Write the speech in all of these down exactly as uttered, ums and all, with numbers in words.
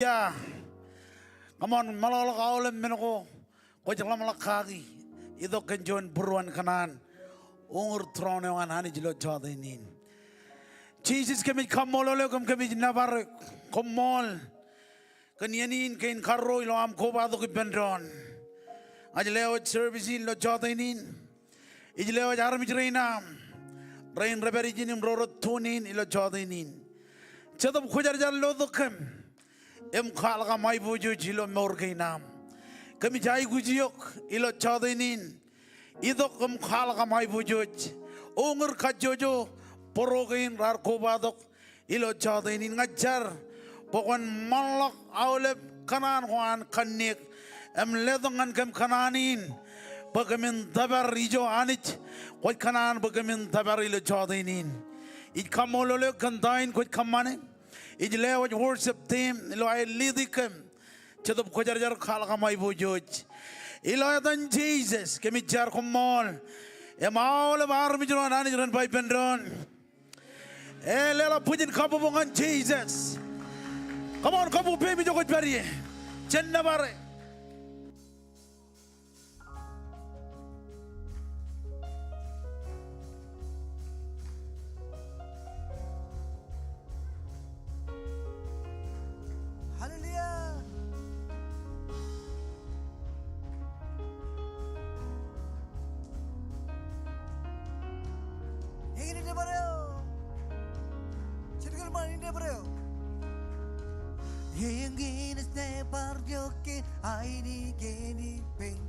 Hallelujah. Come on, meḷọkḷọk aolep men ko kwōj ḷōmṇak kaki. Itok kōn juon būruon kōṇaan uñūr tūroon eo an Anij ilo jọteen in. Jisōs, kōmij kaṃṃoolol eok im kōmij nōbar eok. Koṃṃool kōn iien in kein karuo ilo aṃ kobatok ippān doon. Ña ij lewōj service in ilo jọteen in. Ij lewōj armej rein aṃ, rein rej pād ijin im ro rej tune in ilo jọteen in. Jetōb Kwōjarjar lotok kōm im kwaḷọk aṃ aiboojoj ilo mour kein aṃ. Kōmij aikuj eok ilo jọteen in. Itok im kwaḷọk aṃ aiboojoj. Uñūr kajjojo bōro kein raar kobatok ilo jọteen in. Ña ij jar bwe kwōn ṃōṇḷọk aolep kōṇaan ko an kanniōk im letok ñan kōm kōṇaan in bwe kōmin tōpar ijo Anij kwōj kōṇaan bwe kōmin tōpar ilo jọteen in. Ij kaṃṃoolol eok kōn ta in kwōj kōṃṃane. Ij lewōj worship team ilo aer lead e kōm. Jetōb Kwōjarjar, kwaḷọk aṃ aiboojoj. Ilo etan Jisōs kōmij jar, koṃṃool. Im aolep armej ro an Anij ren ba ippān doon, e, leḷọk bwijin kabbokbok ñan Jisōs. Come on, kabbokbok peiṃ ijo kwōj pād ie. Jen nōbar e. Hallelujah. Eñin nōbar eo. Jen kōṃṃan nōbar eo. Eñin nōbar eo ke aini keni peng.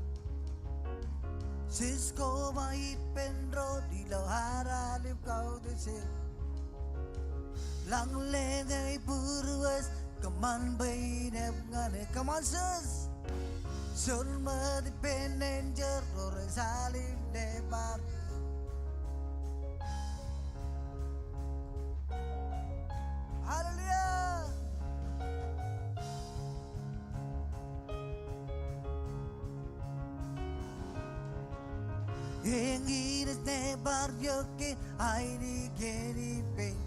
Sis koba ippān doon ilo ad aolep kautiej. Lañlōñ e būruōs kōṃṃan bwe innem ñan eok. Kōṃṃan Jisōs. Juon ṃōttan ippān enjeḷ ro rej salim nōbar. Hallelujah. Eñin nōbar eo ke aini keni peng.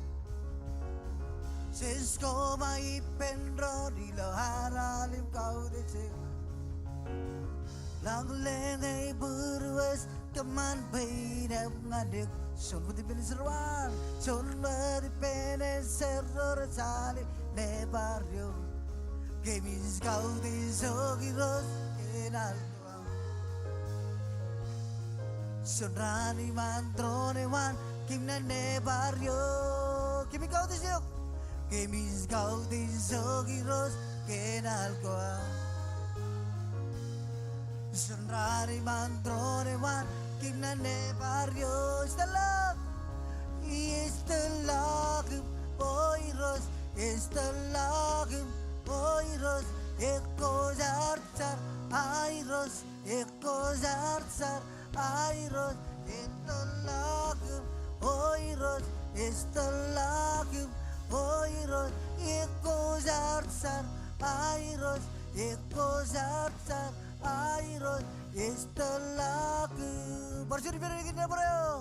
Sis koba ippān doon ilo ad aolep kautiej. Lañlōñ e būruōs kōṃṃan bwe innem ñan eok. Juon ṃōttan ippān enjeḷ ro an. Juon ṃōttan ippān enjeḷ ro rej salim nōbar eo. Kōmij kautiej eok Irooj kōn aolep Juon raan iṃaan tūroon eo an, kōm nōbar eok. Kōmij kautiej eok. Kōmij kautiej eok Irooj kōn aolep. Juon raan iṃaan tūroon eo an, kōm nōbar eok. Ej tōllọk. Ej tōllọk im, o Irooj. Ej tōllọk im, o Irooj. Ekwe jar jar, a Irooj. Ekwe jar jar, a Irooj, ej tōllọk im, o Irooj, ej tōllọk im, o Irooj, ekwe jar jar, a Irooj, ekwe jar jar, a Irooj, ej tōllọk im. Bar juon ippān eñin nōbar eo.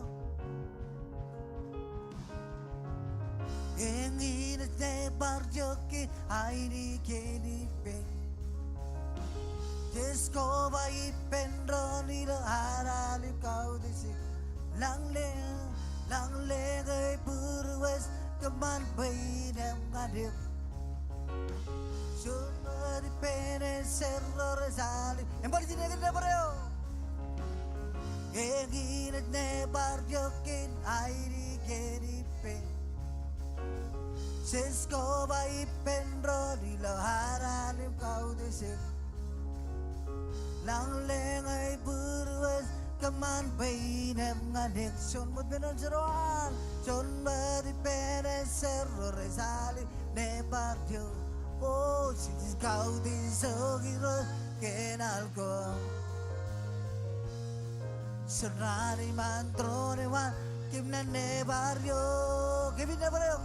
Eñin nōbar eo ke aini keni peng. Jes koba ippān doon ilo ad aolep kautiej. Lañlōñ, lañlōñ e būruōs kōṃṃan bwe innem ñan eok. Juon ṃōttan ippān enjeḷ ro rej salim. Im bar juon eñin nōbar eo. Eñin nōbar eo ke aini keni peng. Jes koba ippān doon ilo ad aolep kautiej. Lañlōñ e būruōs kōṃṃan bwe innem ñan eok. Juon ṃōttan ippān enjeḷ ro an. Juon ṃōttan ippān enjeḷ ro rej salim nōbar eo. O Jisōs, kautiej eok Irooj kōn aolep. Juon raan iṃaan tūroon eo an, kōm nōbar eok. Kōmij nōbar eok.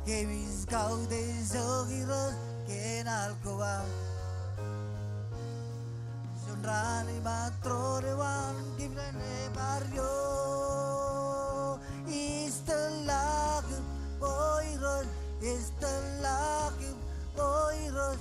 Kōmij kautiej eok Irooj kōn aolep. Juon raan iṃaan tūroon eo an, kōm nōbar eok. Ej tōllọk im, o Irooj, ej tōllọk im, o Irooj,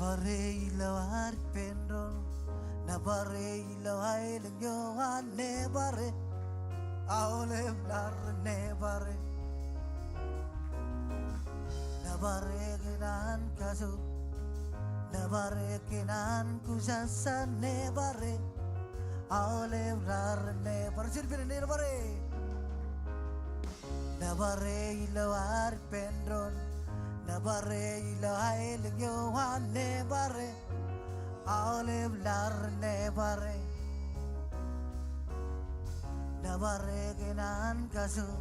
Nōbare ilo ad ippān doon, nōbare ilo aelōñ eo an, nōbare aolep laḷ, nōbare. Nōbare kōn an kajoor, nōbare kōn an kujatjat, nōbare aolep laḷ, nōbare. Jen ippān, nōbare. Nōbare ilo ad ippān doon, nōbare ilo aelōñ eo an, nōbare aolep laḷ, nōbare. Nōbare kōn an kajoor,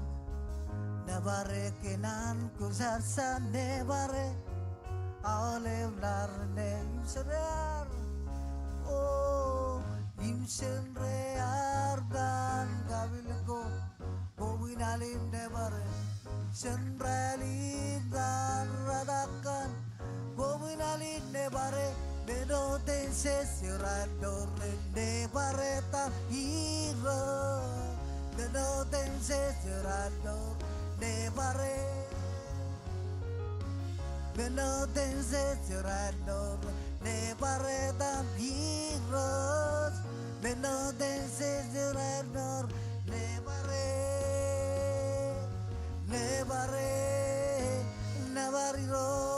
nōbare kōn an kujatjat, nōbare aolep laḷ, nō im jen rear. O, im jen rear ñan kapilōñ ko. Koṃwin al in, nōbare. Jen rālik ñan rūtōk kaṇ. Koṃwin al in, nōbare. Men otemjej jeraan door, nōbare ta Irooj. Men otemjej jeraan door, nōbare. Men otemjej jeraan door, nōbare ta Irooj. Men otemjej jeraan door, nōbare, nōbare, nōbar Irooj.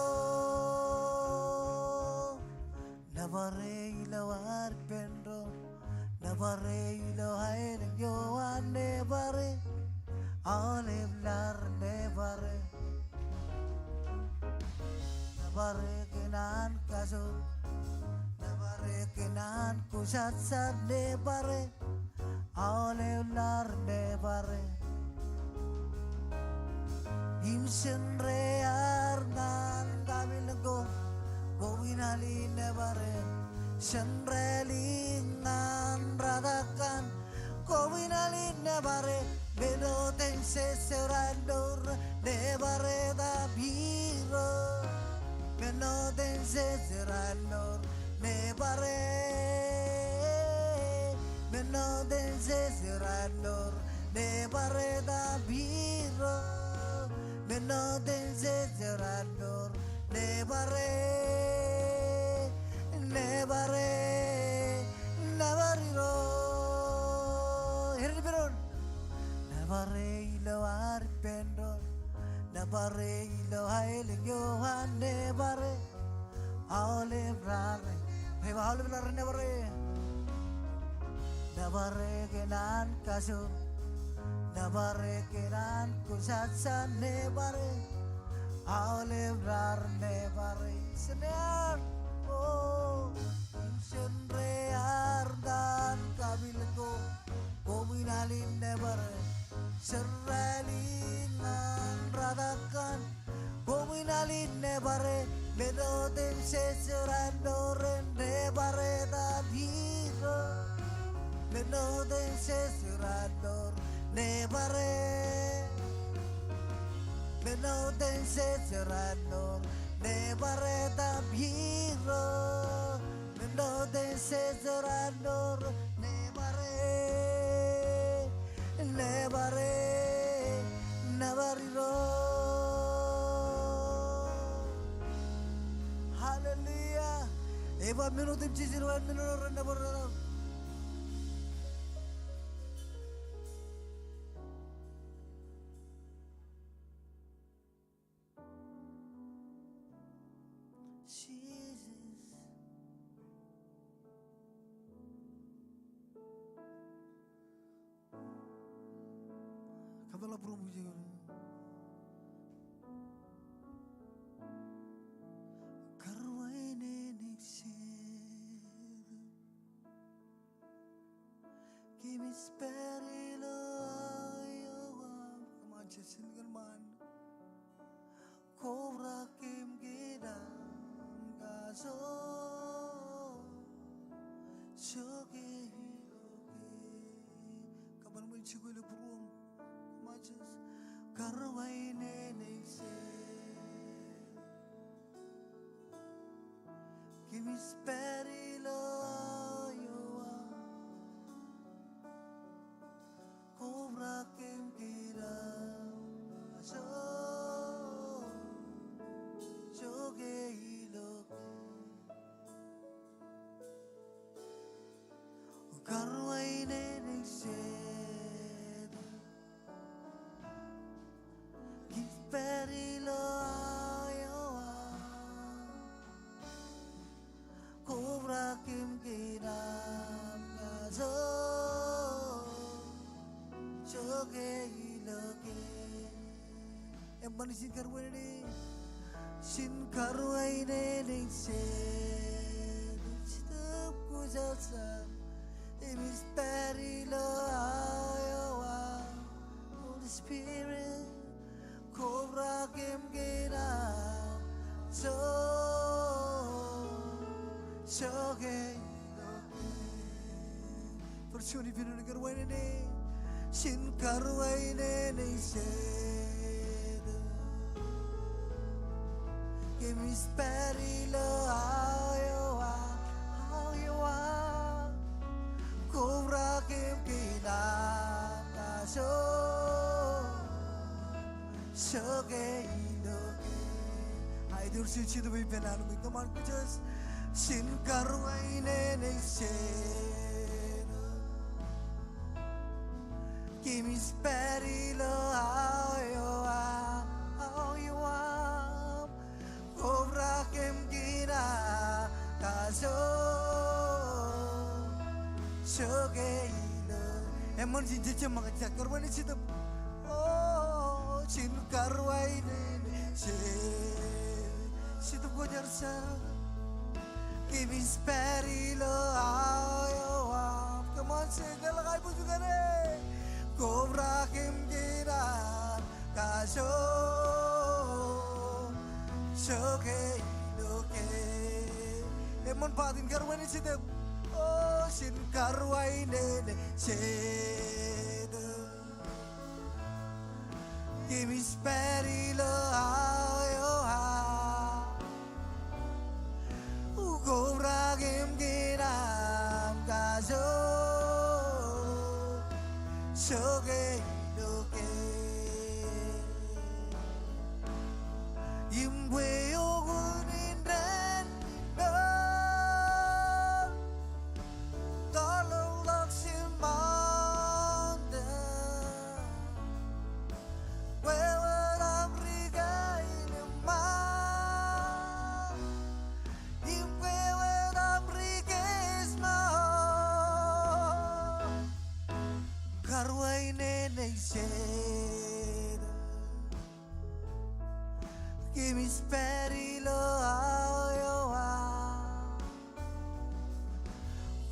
Nōbare ilo ad ippān doon, nōbare ilo aelōñ eo an, nōbare aolep laḷ, nōbare. Nōbare kōn an kajoor, nōbare kōn an kujatjat, nōbare aolep laḷ, nōbare. Im jen rear ñan kapilōñ ko. Koṃwin al in, nōbare. Jen rālik ñan rūtōk kaṇ. Koṃwin al in, nōbare. Men otemjej jeraan door, nōbare ta Irooj. Men otemjej jeraan door, nōbare. Men otemjej jeraan door, nōbare ta Irooj. Men otemjej jeraan door, nōbare, nōbare, nōbar Irooj. Jen ippān doon. Nōbare ilo ad ippān doon, nōbare ilo aelōñ eo an, nōbare aolep laḷ. Ej ba aolep laḷ, nōbare. Nōbare kōn an kajoor, nōbare kōn an kujatjat, nōbare aolep laḷ, nōbare. Jen rear. O, im jen rear ñan kapilōñ ko. Koṃwin al in, nōbare. Jen rālik ñan rūtōk kaṇ. Koṃwin al in, nōbare. Men otemjej jeraan door, nōbare ta Irooj. Men otemjej jeraan door, nōbare. Men otemjej jeraan door, nōbare ta Irooj. Men otemjej jeraan door, nōbare, nōbare, nōbar Irooj. Hallelujah. Ej ba men otemjej jeraan, men otemjej jeraan, nōbare. Jesus. Kōpeḷḷọk būruōṃ. Karuwainene ijin. Kōmij pād ilo aō ioon. Come on, Justin, come on. Kobrak im kōdaan kajoor. Joke iloke. Come on, ṃōj jikuweḷ būruōṃ. Come on, Justin. Karuwainene ijin. Kōmij pād ilo aō ioon. Kobrak im kōdaan kajoor. Joke iloke. Karuwainene Jetōb. Kōmij pād ilo aō aṃ. Kobrak im kōṇaan kajoor. Jokwe ilo ke. Eṃṃan ijin karuwainene. Ijin karuwainene Jetōb. Jetōb Kwōjarjar. Kōmij pād ilo aō aṃ. Holy Spirit. Kobrak im kōṇaan kajoor. Jokwe ilo ke. Bar juon ippān eṇ karuwainene. Ijin karuwainene Jetōb. Kōmij pād ilo aō aṃ, aō aṃ. Kobrak im kōṇaan kajoor. Jokwe ilo ke. Aet eo ej Jetōb ippān aṃ. Come on, church. Ijin karuwainene Jetōb. Kōmij pād ilo aō aṃ, aō aṃ. Kobrak im kōṇaan kajoor. Jokwe ilo. Eṃṃan ijin jejjab ṃōk ijjab karuwainene Jetōb. O, ijin karuwainene Jetōb. Jetōb Kwōjarjar. Kōmij pād ilo aō aṃ. Come on, say, kōḷḷā kaiboojoj kaṇe. Kobrak im kōṇaan kajoor. Jokwe ilo ke. Eṃṃan part in karuwainene Jetōb. O, ijin karuwainene Jetōb. Kōmij pād ilo aō aṃ. Kobrak im kōṇaan kajoor. Jokwe ilo ke. Im kwe okun indeeo. Tōḷḷọk ijin mountain. Kwe wōt aṃ ri kaenōṃṃan. Im kwe wōt aṃ ri kesmāo. Karuwainene Jetōb. Kōmij pād ilo aō aṃ.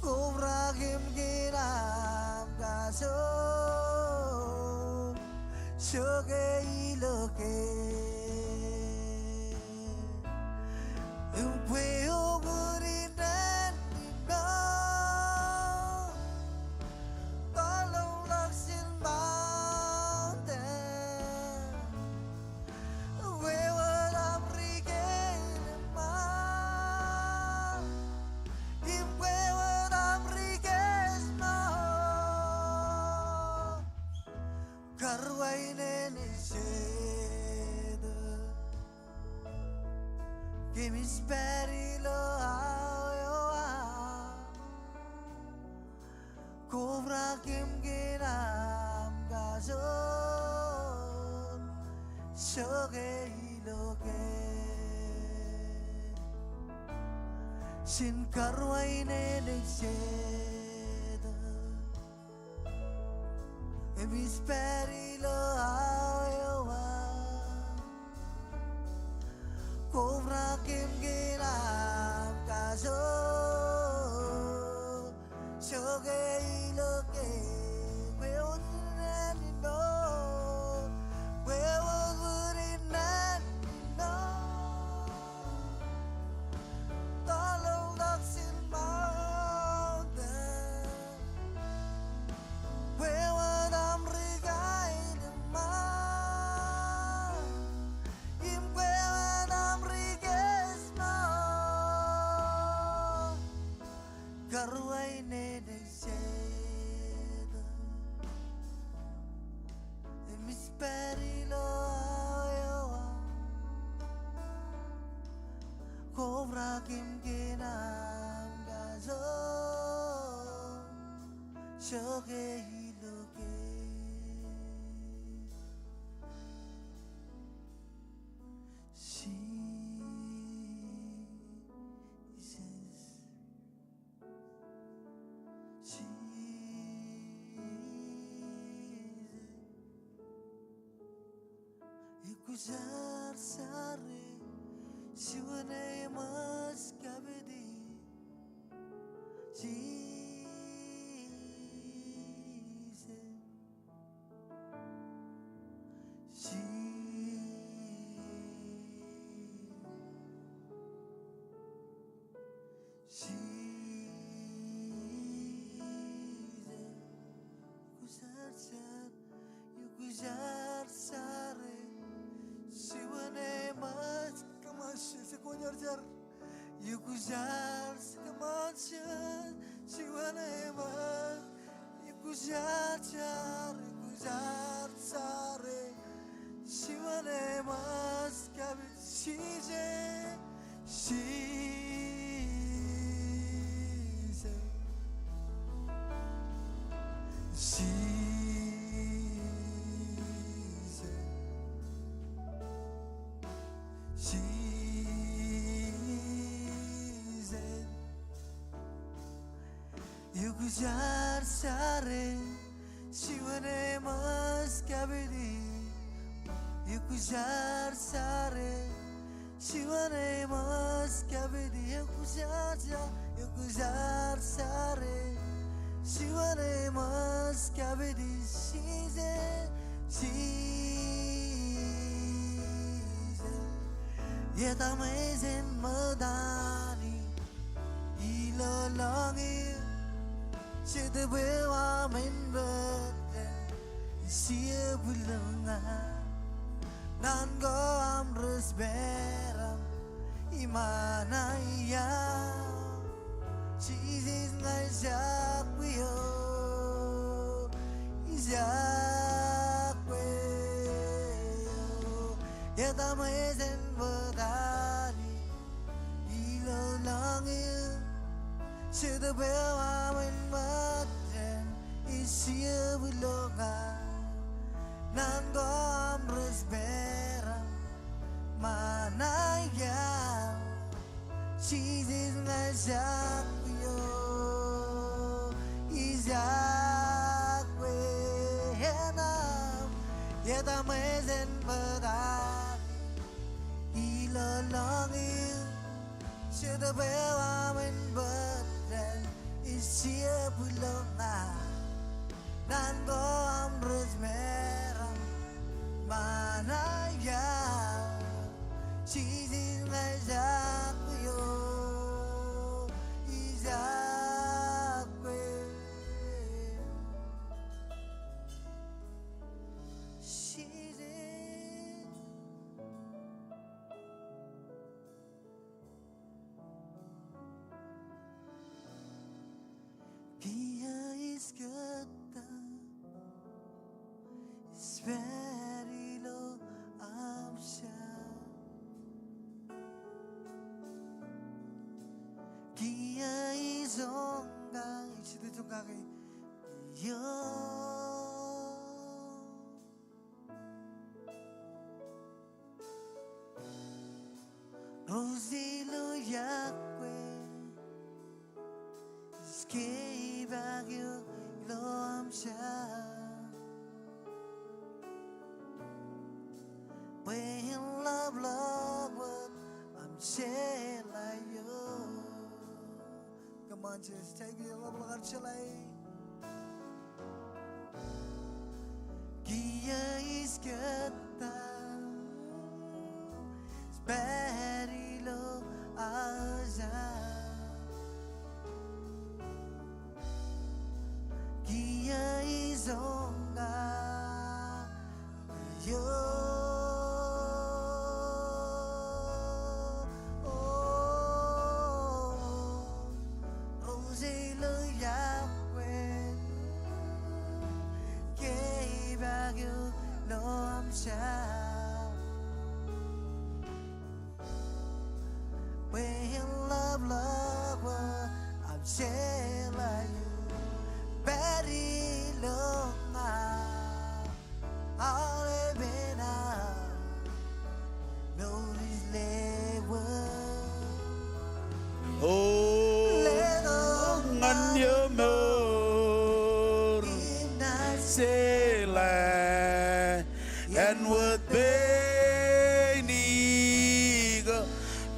Kobrak im kōṇaan kajoor. Jokwe ilo ke. Im kwe okun indeeo. Tōḷḷọk ijin mountain. Kwe wōt aṃ ri kaenōṃṃan. Im kwe wōt aṃ ri kesmāo. Karuwainene Jetōb. Kōmij pād ilo aō aṃ. Kobrak im kōṇaan kajoor. Jokwe ilo ke. Ijin karuwainene Jetōb. Kōmij pād ilo aō aṃ. Kobrak im kōṇaan kajoor. Jokwe ilo ke. Kwe wōt bwidnen eo. Kwe wōt bwidnen eo. Tōḷḷọk ijin mountain. Kwe wōt aṃ ri kaenōṃṃan. Im kwe wōt aṃ ri kesmāo. Karuwainene Jetōb. Kōmij pād ilo aō aṃ. Kobrak im kōṇaan kajoor. Jokwe ilo ke. Jesus. Jesus. Ekwōjarjar e, juon eṃōj kapiti. Jesus. Jesus. Jesus. Ekwōjarjar, ekwōjarjar e, juon eṃōj. Come on, Jesus, ekwōjarjar. Ekwōjarjar, come on, Jesus, juon eṃōj. Ekwōjarjar, ekwōjarjar e, juon eṃōj kapiti. Jesus, Jesus, Jesus, Jesus. Ekwōjarjar e, juon eṃōj kapiti. Ekwōjarjar e, juon eṃōj kapiti. Ekwōjarjar, ekwōjarjar e, juon eṃōj kapiti. Jesus, Jesus. Etam ej āinwōt ami ilo lọñiō, Jetōb eo aṃ en bōk, Ij jibwilōñ ña. Naan ko aṃ rej peran, iṃaan aiaḷ. Jisōs ña ij jab kwe eok, ij jab kwe eok. Etam ej āinwōt ami ilo lọñiō, Jetōb eo aṃ en bōktok, Ij jibwilōñ ña. Naan ko aṃ rej peran, iṃaan aiaḷ. Jisōs ña ij jab kwe eok, ij jab kwe eok. Etam ej āinwōt ami ilo lọñiō, Jetōb eo aṃ en bōktok, Ij jibwilōñ ña. Naan ko aṃ rej peran, iṃaan aiaḷ. Jisōs ña ij jab kwe eok, ij jab kwe eok. Jisōs. Kiiō ij kōttar, ij pād ilo aṃ jar. Kiiō ij joñak, ij jitōnñoul joñak eok. Ro ej lo iọkwe, ij kepaak eok ilo aṃ jar. Bwe en ḷapḷọk wōt aṃ jeḷā eok. Come on, church. Take it, ḷapḷọk aṃ jeḷā. Kiiō ij kōttar, ij pād ilo aō jar. Kiiō ij joñak eok. Ro ej lo iọkwe, kepaak eok ilo aṃ jar. Bwe en ḷapḷọk wōt aṃ jeḷā eok. O ñan eṃour, sela āinwōt pein eagle,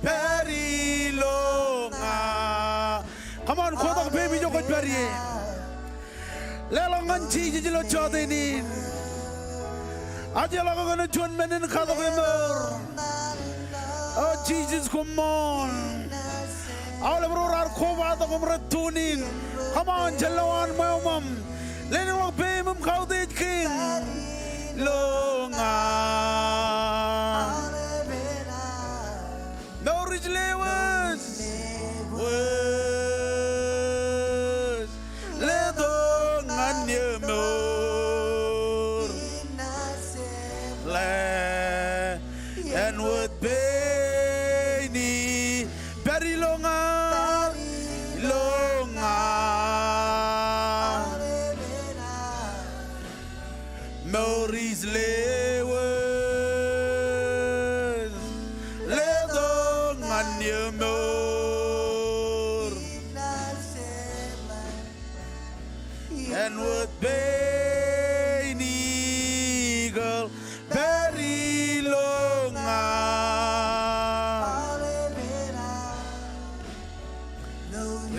pād ilo ña. Come on, kotak peiṃ ijo kwōj pād ie. Leḷọk ñan Jisōs ilo jotenin. Ajlọk kōn juon men in katok eṃour. O Jisōs, koṃṃool. Aolep ro raar kobatok im rej tune in. Come on, jen lo an ṃweo ṃōṃ. Lelōñḷọk peiṃ im kautiej kiiñ. Ilo ña. Mour ij lewōj. Wōj. Letok ñan eṃour. Sela āinwōt pein e pād ilo ña. Ilo ña. Mour ij lewōj, letok ñan eṃour. Āinwōt pein eagle, pād ilo ña.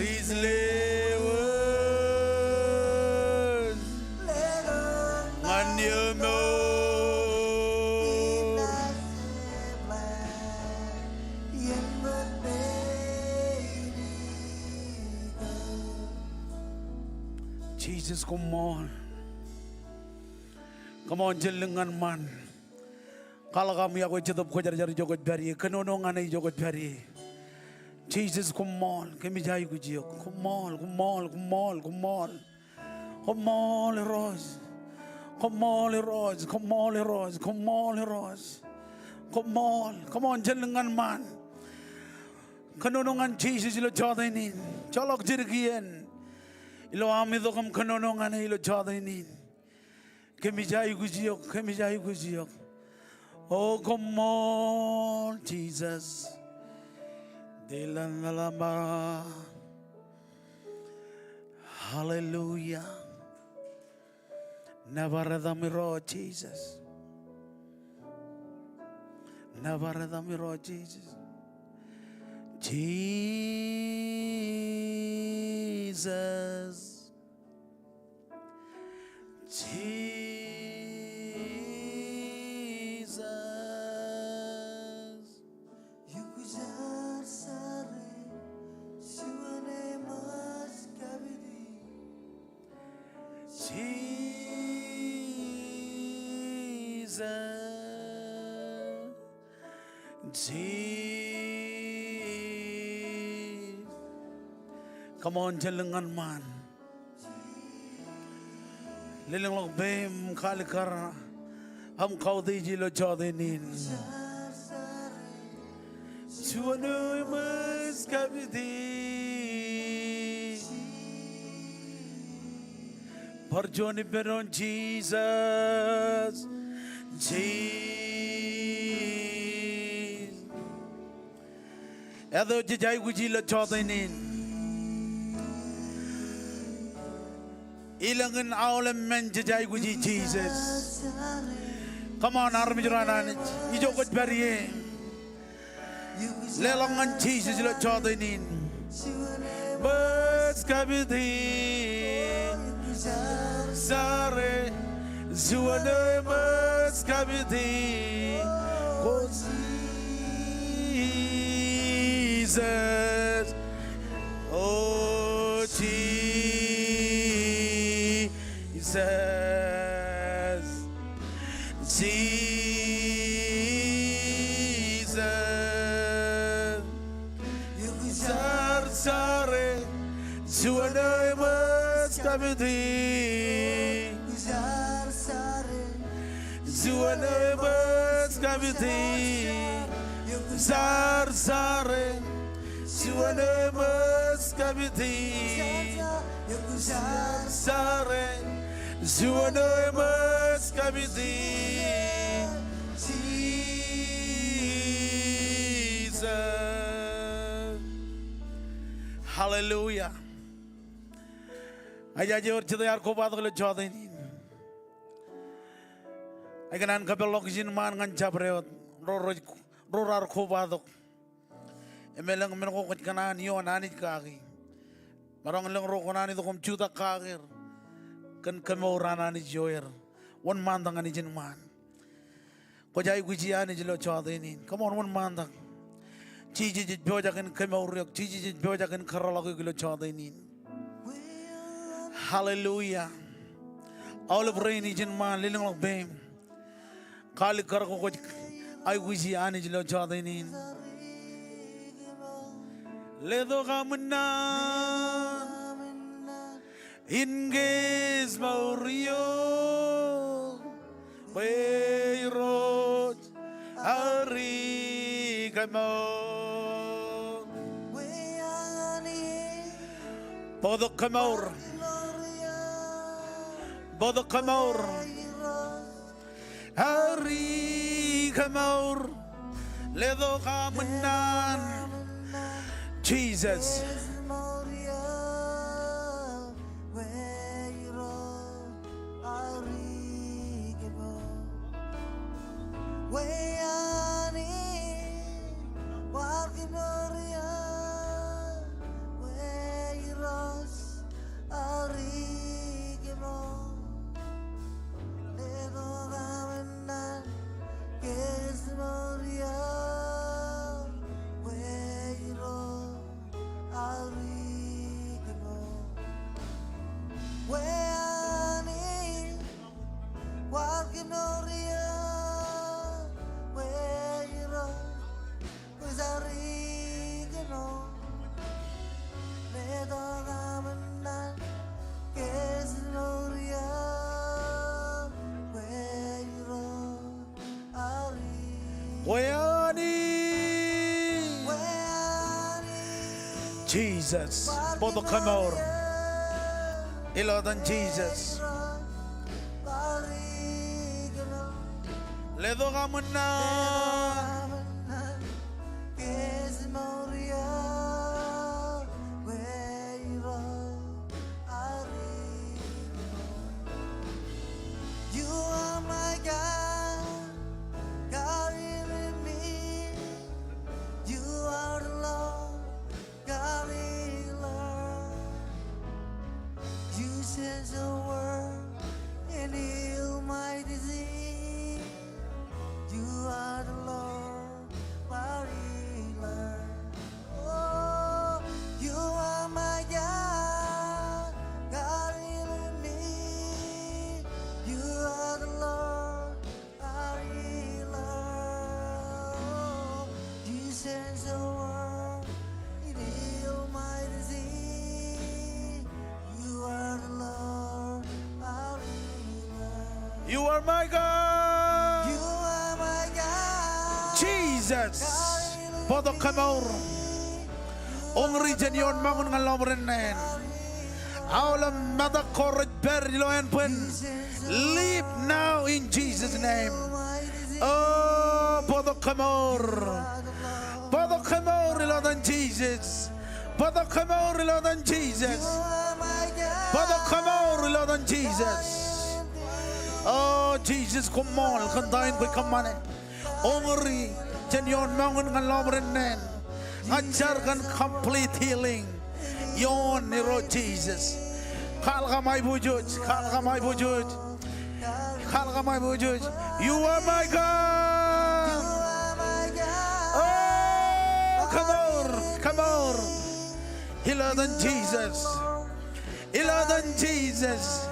Ij lewōj ñan eṃour. Jisōs, koṃṃool. Come on, jen lōñ ñan ṃaan. Kwaḷọk aṃ iọkwe Jetōb Kwōjarjar ijo kwōj pād ie. Kōnono ñan e ijo kwōj pād ie. Jisōs, koṃṃool. Kōmij aikuj eok. Koṃṃool, koṃṃool, koṃṃool, koṃṃool. Koṃṃool Irooj. Koṃṃool Irooj, koṃṃool Irooj, koṃṃool Irooj. Koṃṃool. Come on, jen lōñ ñan ṃaan. Kōnono ñan Jisōs ilo jotenin. Joḷọk jidik iien. Ilo aṃ itok im kōnono ñan e ilo jotenin. Kōmij aikuj eok, kōmij aikuj eok. O koṃṃool Jisōs. Dilan ḷalem bar. Hallelujah. Nōbar etaṃ Irooj Jisōs. Nōbar etaṃ Irooj Jisōs. Jisōs. Jisōs. Jisōs. Jisōs. Come on, jen lōñ ñan ṃaan. Lelōñḷọk peiṃ, kalikkar aṃ kautiej ilo jotenin. Juon eṃōj kapiti. Bar juon ippān doon Jisōs. Jisōs. Eto jej aikuji ilo jotenin. Ilōñ in aolep men jej aikuji Jisōs. Come on, armej ro an Anij. Ijo kwōj pād ie. Leḷọk ñan Jisōs ilo jotenin. Eṃōj kapiti. Sare. Juon eṃōj kapiti. O Jisōs. O Jisōs. Jisōs. Jar sare. Juon eṃōj kapiti. Juon eṃōj kapiti. Jar sare. Juon eṃōj kapiti. Jar Hallelujah. Ij aje wōr jete ear kobatok ilo jota in. Ikōṇaan kōpeḷḷọk ijin ṃaan ñan jabdewōt ro, ro, ro raar kobatok. Im elōñ men ko kwōj kōṇaan ioon Anij kaki. Maroñ lōñ ro kōṇaan itok im jutak kake er kōn kemour an Anij ioer. Wōnṃaantak ñan ijin ṃaan. Kwōj aikuji Anij ilo jota in. Come on, wōnṃaantak. Jisōs ej pojak in kemour eok. Jisōs ej pojak in kōrreḷọk eok ilo jota in. Hallelujah. Aolep rein ijin ṃaan, lelōñḷọk peiṃ. Kaalikkar ko kwōj aikuji Anij ilo jota in. Letok aṃ naan in kōj mour eo, bwe Irooj ear ikemour. Bōktok kemour. Bōktok kemour. Ear ikemour. Letok aṃ naan. Jesus. Weani. Jesus. Bōktok kemour. Ilo etan Jesus. Letok aṃ naan. You are my God, God healing me. You are the Lord, God healer. You send your word and heal my disease. You are the Lord, my healer. Oh, you are my God, God healing me. You are the Lord, our healer. You send your word, it heal my disease. You are the Lord, our healer. You are my God. You are my God. Jesus. Bōktok kemour. Uñūri jān ioon ṃōñā ñan lọmọọr in neen. Aolep metak ko rej pād ilo ānbwin. Leave now in Jesus' name. Oh, bōktok kemour. Bōktok kemour ilo etan Jesus. Bōktok kemour ilo etan Jesus. Bōktok kemour ilo etan Jesus. Oh, Jesus, koṃṃool kōn ta in kwōj kōṃṃane. Uñūri jān ioon ṃōñā ñan lọmọọr in neen. Ña ij jar kōn complete healing ioon Irooj Jesus. Kwaḷọk aṃ aiboojoj, kwaḷọk aṃ aiboojoj. Kwaḷọk aṃ aiboojoj. You are my God. Oh, kemour, kemour. Ilo etan Jesus. Ilo etan Jesus.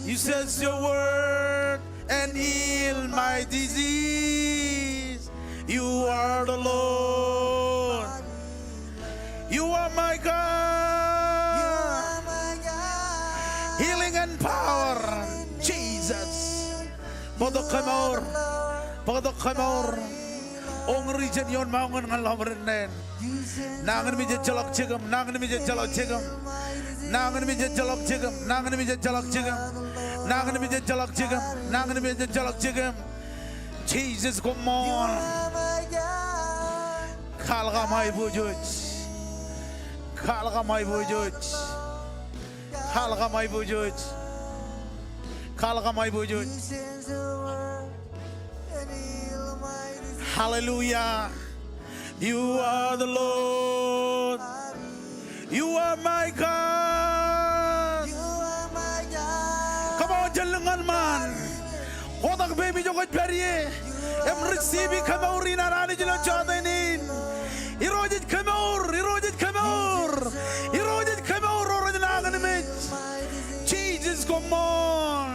You says your word and heal my disease. You are the Lord. You are my God. Healing and power. Jesus. Bōktok kemour. Bōktok kemour. Uñūri jān ioon ṃōñā ñan lọmọọr in neen. Nañinmej ejjeḷọk jikiṃ, nañinmej ejjeḷọk jikiṃ. Nañinmej ejjeḷọk jikiṃ. Nañinmej ejjeḷọk jikiṃ. Nañinmej ejjeḷọk jikiṃ. Nañinmej ejjeḷọk jikiṃ. Jisōs, koṃṃool. Kwaḷọk aṃ aiboojoj. Kwaḷọk aṃ aiboojoj. Kwaḷọk aṃ aiboojoj. Kwaḷọk aṃ aiboojoj. Hallelujah. You are the Lord. You are my God. Come on, jen lōñ ñan ṃaan. Kotak peiṃ ijo kwōj pād ie im receive kōmour in an Anij ilo jọteen in. Irooj ej kōmour, Irooj ej kōmour, Irooj ej kōmour, Irooj ej nañinmej. Jisōs, koṃṃool.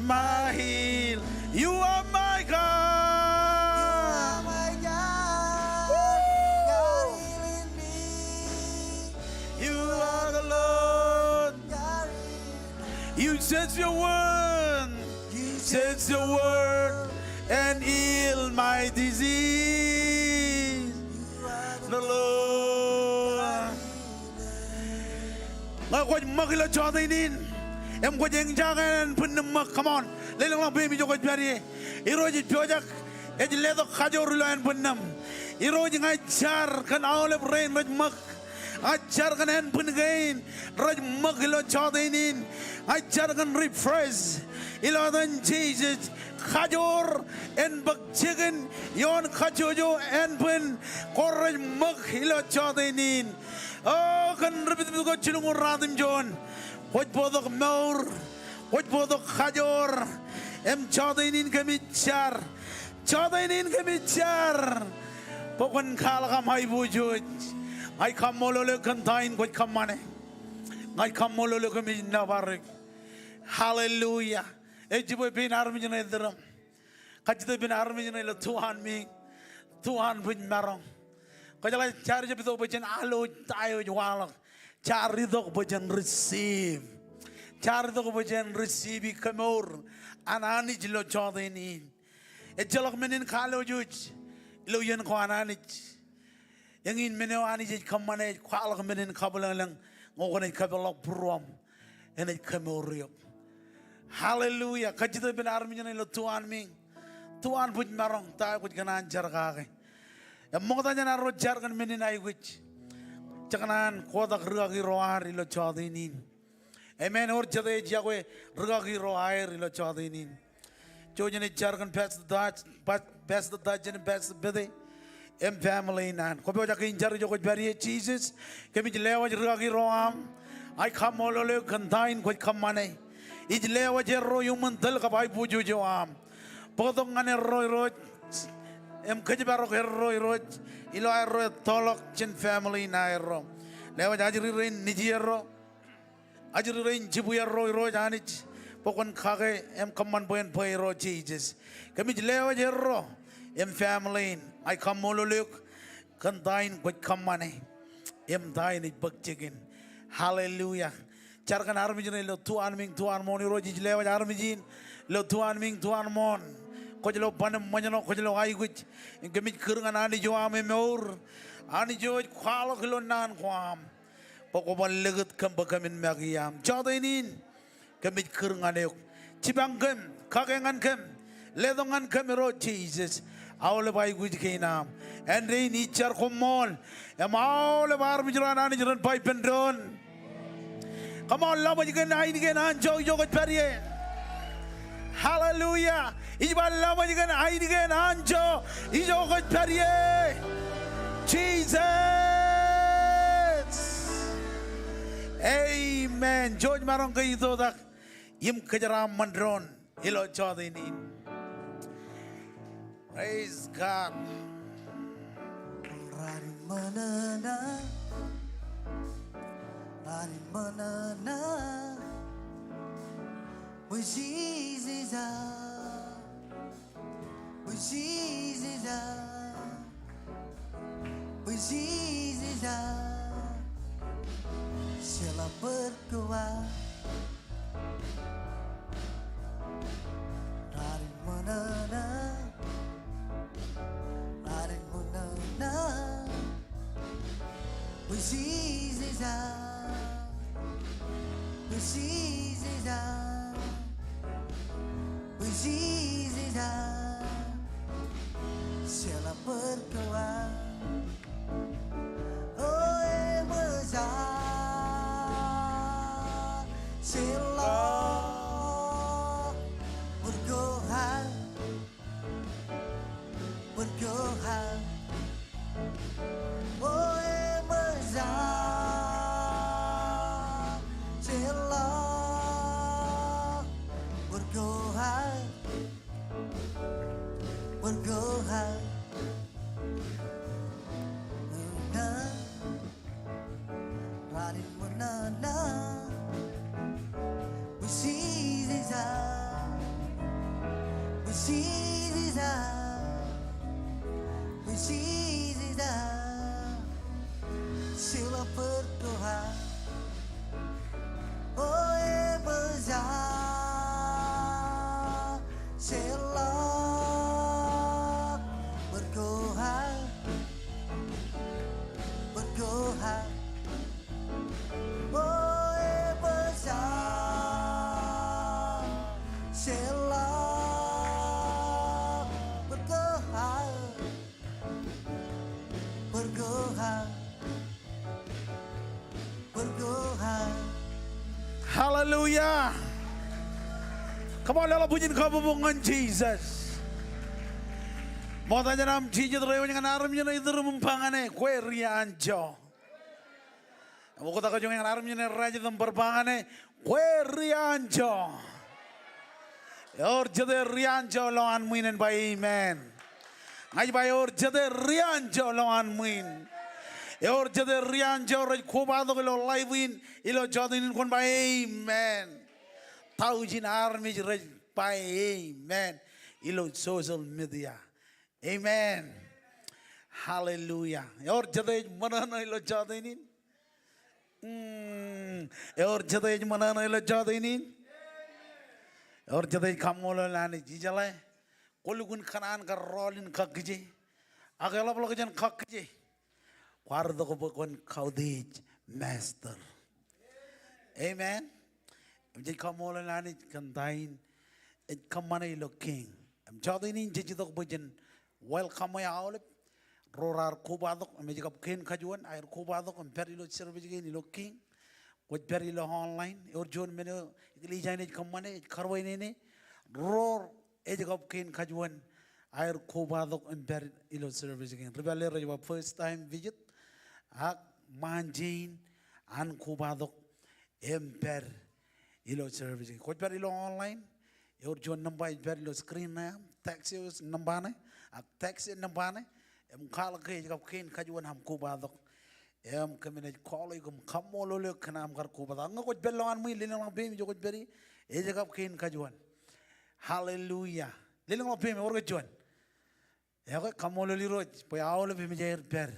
My heal. You are my God. Woo! You are the Lord. You send your word. You send your word and heal my disease. The Lord. Ñe kwōj ṃōk ilo jọteen in im kwōj eñjake ānbwinnemṃōk, come on, lelōñḷọk peiṃ ijo kwōj pād ie. Irooj ej pojak, ej letok kajoor ilo ānbwinnem. Irooj, ña ij jar kōn aolep rein rej ṃōk. Ña ij jar kōn ānbwin kein rej ṃōk ilo jọteen in. Ña ij jar kōn refresh ilo etan Jisōs. Kajoor en bōk jikin ioon kajjojo ānbwin ko rej ṃōk ilo jọteen in. O, kōn ri pitpit ko jilñuul ruatimjuon, kwōj bōktok mour, kwōj bōktok kajoor. Im jọteen in kōmij jar, jọteen in kōmij jar bwe kwōn kwaḷọk aṃ aiboojoj. Ña ij kaṃṃoolol eok kōn ta in kwōj kōṃṃane. Ña ij kaṃṃoolol eok im ij nōbar eok. Hallelujah. Ej jibwe pein armej ṇe ettōr im kajjitōk pein armej ṇe ilo tuanmiiñ, tuanbwijmaroñ. Kwōjeḷā jaar jab itok bwe jen alwōj ta eo ej waḷọk. Jaar itok bwe jen receive. Jaar itok bwe jen receive kōmour an Anij ilo jọteen in. Ejjeḷọk men in kalwōj wōj ilo iien ko an Anij. Eñin men eo Anij ej kōṃṃane ej kwaḷọk men in kabwilōñlōñ, ñe kwōnaaj kapeḷḷọk būruōṃ, enaaj kōmour eok. Hallelujah. Kajjitōk pein armej ṇe ilo tuanmiiñ, tuanbwijmaroñ, ta eo kwōj kōṇaan jar kake. Im ṃokta jān arro jar kōn men in aikuj, jekōṇaan kotak rūkaki ro ad ilo jọteen in. Amen. Ewōr jete ej yokwe rūkaki ro aer ilo jọteen in. Jouj im jar kōn Pastor Taj, Pas-, Pastor Taj im Pastor Pete im family in an. Kwōpojak ke in jar ijo kwōj pād ie? Jisōs, kōmij lewōj rūkaki ro aṃ. Ij kaṃṃoolol eok kōn ta in kwōj kōṃṃane. Ij lewōj erro iuṃwin tōl kab aiboojoj eo aṃ. Bōktok ñan erro Irooj im kōjparok erro Irooj ilo aerro ettoḷọk jān family in aerro. Lewōj ajri rein nejierro, ajri rein jibwierro Irooj Anij, bwe kwōn kake im kōṃṃan bwe en bwe Irooj Jisōs. Kōmij lewōj erro im family in. Ij kaṃṃoolol eok kōn ta in kwōj kōṃṃane im ta in ej bōk jikin. Hallelujah. Jar kōn armej ṇe ilo tuanmiiñ, tuanmooṇ. Irooj, ij lewōj armej in ilo tuanmiiñ, tuanmooṇ. Kwōj lo ban im ṃōjṇọ, kwōj lo aikuj. Im kōmij kūr ñan Anij eo aṃ emour. Anij eo ej kwaḷọk ilo naan ko aṃ bwe kwō bar likūt kōm bwe kōmin make iaam. Jọteen in kōmij kūr ñan eok. Jipañ kōm, kake ñan kōm, letok ñan kōm Irooj Jisōs. Aolep aikuj kein aṃ. Āindein ij jar koṃṃool im aolep armej ro an Anij ren ba ippān doon. Come on, laṃōj kōn ainikien anjọ ijo kwōj pād ie. Hallelujah. Ij ba laṃōj kōn ainikien anjọ ijo kwōj pād ie. Jisōs. Amen. Jouj maroñ ke itoitak im kōjeraaṃṃan doon ilo jọteen in. Praise God. Raar ṃōṇōṇō, raar ṃōṇōṇō. Bwe Jisōs ej, bwe Jisōs ej, bwe Jisōs ej, jeḷā bōd ko aō. Raar ṃōṇōṇō, raar ṃōṇōṇō. Bwe Bwijin Jisōs, bwijin Jisōs, bwijin Jisōs, jeḷā bōd ko aō. O eṃōj aō, jeḷā bōd ko aō. Bōd ko aō. O eṃōj aō, jeḷā bōd ko aō. Bōd ko aō. Raan in ṃōṇōṇō. Bwijin Jisōs, bwijin Jisōs, bwijin Jisōs, jeḷā bōd ko aō. O eṃōj aō, jeḷā bōd ko aō. Bōd ko aō. O eṃōj aō, jeḷā bōd ko aō. Bōd ko aō. Bōd ko aō. Hallelujah. Come on, leḷọk bwijin kabbokbok ñan Jisōs. Ṃokta jān aṃ jijet reiwōj ñan armej ṇe iturūṃ im ba ñan e, kwe ri anjọ. Im oktak eo juon ñan armej ṇe rajet im bar ba ñan e, kwe ri anjọ. Ewōr jete ri anjọ ilowaan ṃwiin en ba amen. Ña ij ba ewōr jete ri anjọ ilowaan ṃwiin. Ewōr jete ri anjọ rej kobatok ilo live in ilo jọteen in, kwōn ba amen. Taujin armej rej ba amen ilo social media. Amen. Hallelujah. Ewōr jete ej ṃōṇōṇō ilo jọteen in? Mm, ewōr jete ej ṃōṇōṇō ilo jọteen in? Ewōr jete ej kaṃṃoolol Anij? Ijeḷā kwō lukkuun kōṇaan kar rọọl in kakkije, ak eḷapḷọk jān kakkije, kwaar itok bwe kwōn kautiej Master. Amen. Im jej kaṃṃoolol Anij kōn ta in ej kōṃṃane ilo King. Im jọteen in jej itok bwe jen welcome e aolep ro raar kobatok im ej kab kein kajuon aer kobatok im pād ilo service kein ilo King. Kwōj pād ilo online, ewōr juon men eo eklejia in ej kōṃṃane, ej karwaineene ro ej kab kein kajuon aer kobatok im pād ilo service kein. Ri pālle rej ba first time visit, ak ṃaanjin an kobatok im pād ilo service kein. Kwōj pād ilo online, ewōr juon nōṃba ej pād ilo screen ṇe aṃ, text eo nōṃba ṇe, ak text eo nōṃba ṇe, im kwaḷọk ke ej kab kein kajuon aṃ kobatok. Im kōmin ej call eok im kaṃṃoolol eok kōn aṃ kar kobatok. Ak ñe kwōj pād ilowaan ṃwiin, lelōñḷọk peim ijo kwōj pād ie, ej kab kein kajuon. Hallelujah. Lelōñḷọk peim, ewōr ke juon? Ekwe, kaṃṃoolol Irooj bwe aolep eṃōj aer pād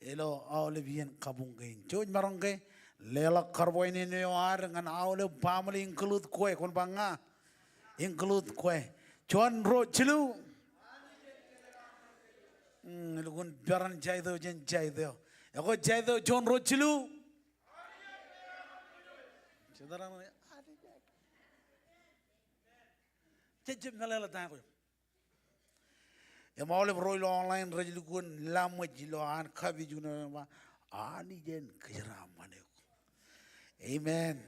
ilo aolep iien kabuñ kein. Jouj maroñ ke leḷọk karwaineene eo ad ñan aolep baaṃle, include kwe, kwōn ba ña, include kwe. Juon, ruo, jilu. Mm, lukkuun peran jait eo jān jait eo. Ekwe jait eo, juon, ruo, jilu. Jej jab meḷeḷe ta ko. Im aolep ro ilo online rej lukkuun laṃōj ilo an kapijuknen ba, Anij en kōjeraaṃṃan eok. Amen.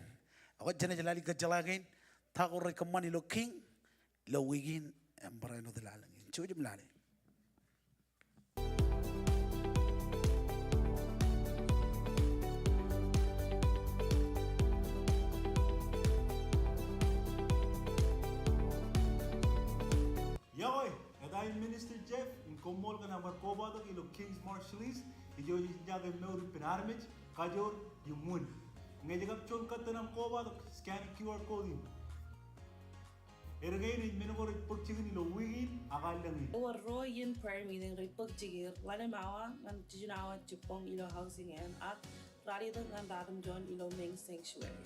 Ak jenaaj lale kōjjeḷā kein ta ko rej kōṃṃan ilo King ilo wiik in im barāinwōt laḷ in. Jouj im lale. Iọkwe, eta in Minister Jeff in koṃṃool kōn aṃ kar kobatok ilo King's Marshallese. Ijo ej jake mour ippān armej, kajoor im wūn. Ñe ej kab juon kōttan aṃ kobatok, scan Q R code in. Erkein ej men ko rej bōk jikin ilo wiik in ak allōñ in. Ewōr ruo iien prayer meeting rej bōk jikier, ḷalem awa ñan jiljino awa jibboñ ilo Housing Inn ak ralitōk ñan ratimjuon ilo Ming Sanctuary.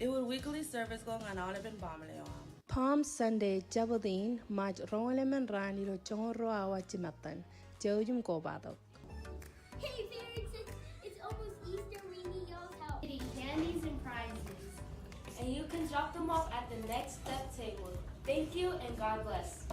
Ewōr weekly service ko ñan aolepen baaṃle eo aṃ. Palm Sunday, Jabōt in, March roñoul emān raan ilo joñoul ruo awa jimattan. Jouj im kobatok. Hey, Felix, it's, it's almost And you can drop them off at the Next Step table. Thank you and God bless.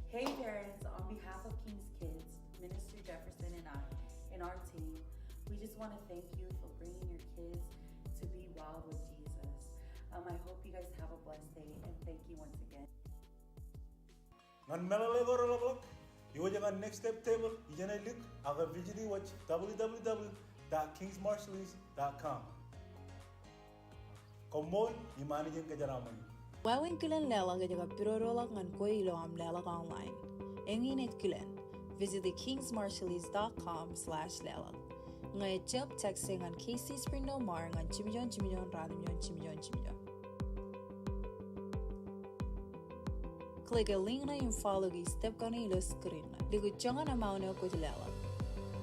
Hey parents, on behalf of King's Kids, Minister Jefferson and I, and our team, we just want to thank you for bringing your kids to be wild with Jesus. Um, I hope you guys have a blessed day, and thank you once again. Ñan meḷeḷe ko reḷapḷọk, iwōj ñan Next Step Table ijeṇe lik ak visit iwōj W W W dot kings marshallese dot com. Koṃṃool im Anij en kōjeraaṃṃan eok. Wāween kilen leḷọk ej kab pidodoḷọk ñan kwe ilo aṃ leḷọk online. Eñin ej kilen. Visit kings marshallese dot com slash leḷọk. Ñe ejjab, text e ñan K C Springdale Mar ñan jimjuon jimjuon ratimjuon jimjuon jimjuon. Click e link ṇe im follow e step kaṇe ilo screen ṇe. Likūt joñan amount eo kwōj leḷọk.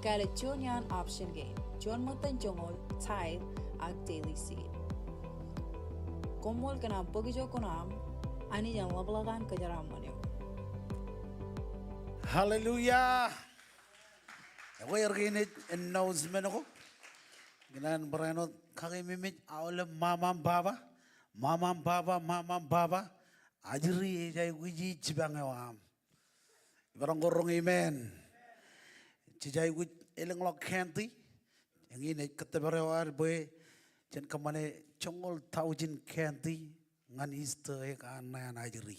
Kāālōt juon iaan option kein. Juon ṃōttan joñoul, tithe, ak daily seed. Koṃṃool kōn aṃ bōk ijo kuṇaaṃ, Anij en ḷapḷọk an kōjeraaṃṃan eok. Hallelujah. Ekwe er kein ej announcement ko. Ikōṇaan barāinwōt kakememej aolep mama im baba. Mama im baba, mama im baba. Ajri ej aikuji jipañ eo aṃ. Imaroñ ke roñ amen. Jej aikuj elōñḷọk candy. Eñin ej kōttōpar eo ad bwe jen kōṃṃane joñoul taujin candy ñan Easter egg an naan ajri.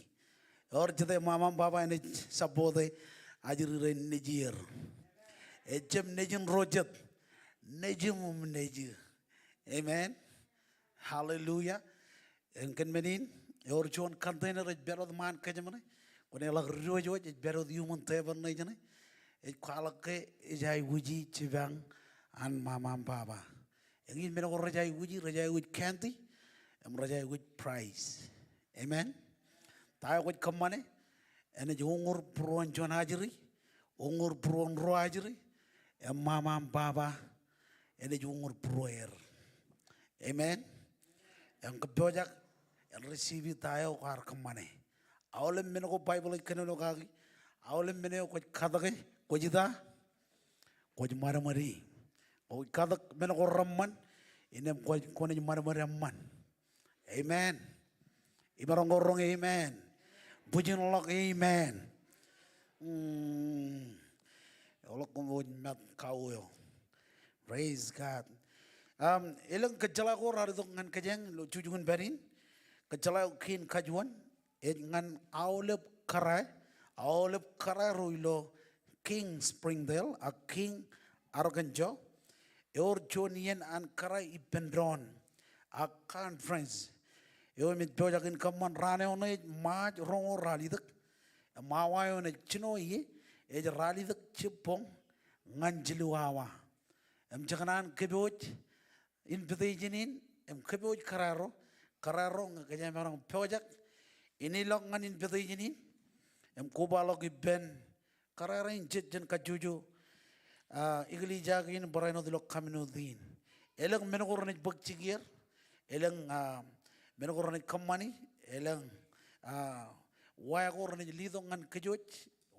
Ewōr jete mama im baba enaaj support e ajri rein nejier. Ejjab nejin ro jet. Nejin im neji. Amen. Hallelujah. Im kōn men in, ewōr juon container ej pād wōt ṃaan kōjām ṇe. Kwōn eḷak diwōjwōj, ej pād wōt iuṃwin tebōḷ ṇe jeṇe. Ej kwaḷọk ke ej aikuji jipañ an mama im baba. Eñin men ko rej aikuji, rej aikuj candy, im rej aikuj prize. Amen. Ta eo kwōj kōṃṃane, enaaj uññūr būruon juon ajri, uññūr būruon ruo ajri, im mama im baba, enaaj uññūr būrueer. Amen. Im kōppojak, en receive ta eo kwaar kōṃṃane. Aolep men ko Baibōḷ ej kōnono kaki, aolep men eo kwōj katōke, kwōj ita, kwōj ṃadṃōdi. Kwōj katōk men ko reṃṃan, innām kwōj, kwōnaaj ṃadṃōd eṃṃan. Amen. Imaroñ ke roñ amen. Bwijinḷọk amen. Hmm. Eḷọk koṃ wōj mat kau eo. Praise God. Um, elōñ kōjjeḷā ko raar itok ñan kōjeañ ilo jukjuk in pād in. Kōjjeḷā eo kein kajuon. Ej ñan aolep kōrā, aolep kōrā ro ilo King Springdale ak King Arkansas. Ewōr juon iien an kōrā ippān doon ak conference eo im ej pojak in kōṃṃan raan eo ṇe ej Ṃaaj roñoul ralitōk. Im awa eo enaaj jino ie ej ralitōk jibboñ ñan jilu awa. Im jekōṇaan kōpooj invitation in, im kōpooj kōrā ro, kōrā ro ñe kōjeañ maroñ pojak in ilọk ñan invitation in, im kobaḷọk ippān kōrā rein jet jān kajjojo, ah, eklejia kein barāinwōt ilo community in. Elōñ men ko renaaj bōk jikier, elōñ, ah, men ko renaaj kōṃṃani, elōñ, ah, wa ko renaaj letok ñan kōj wōj,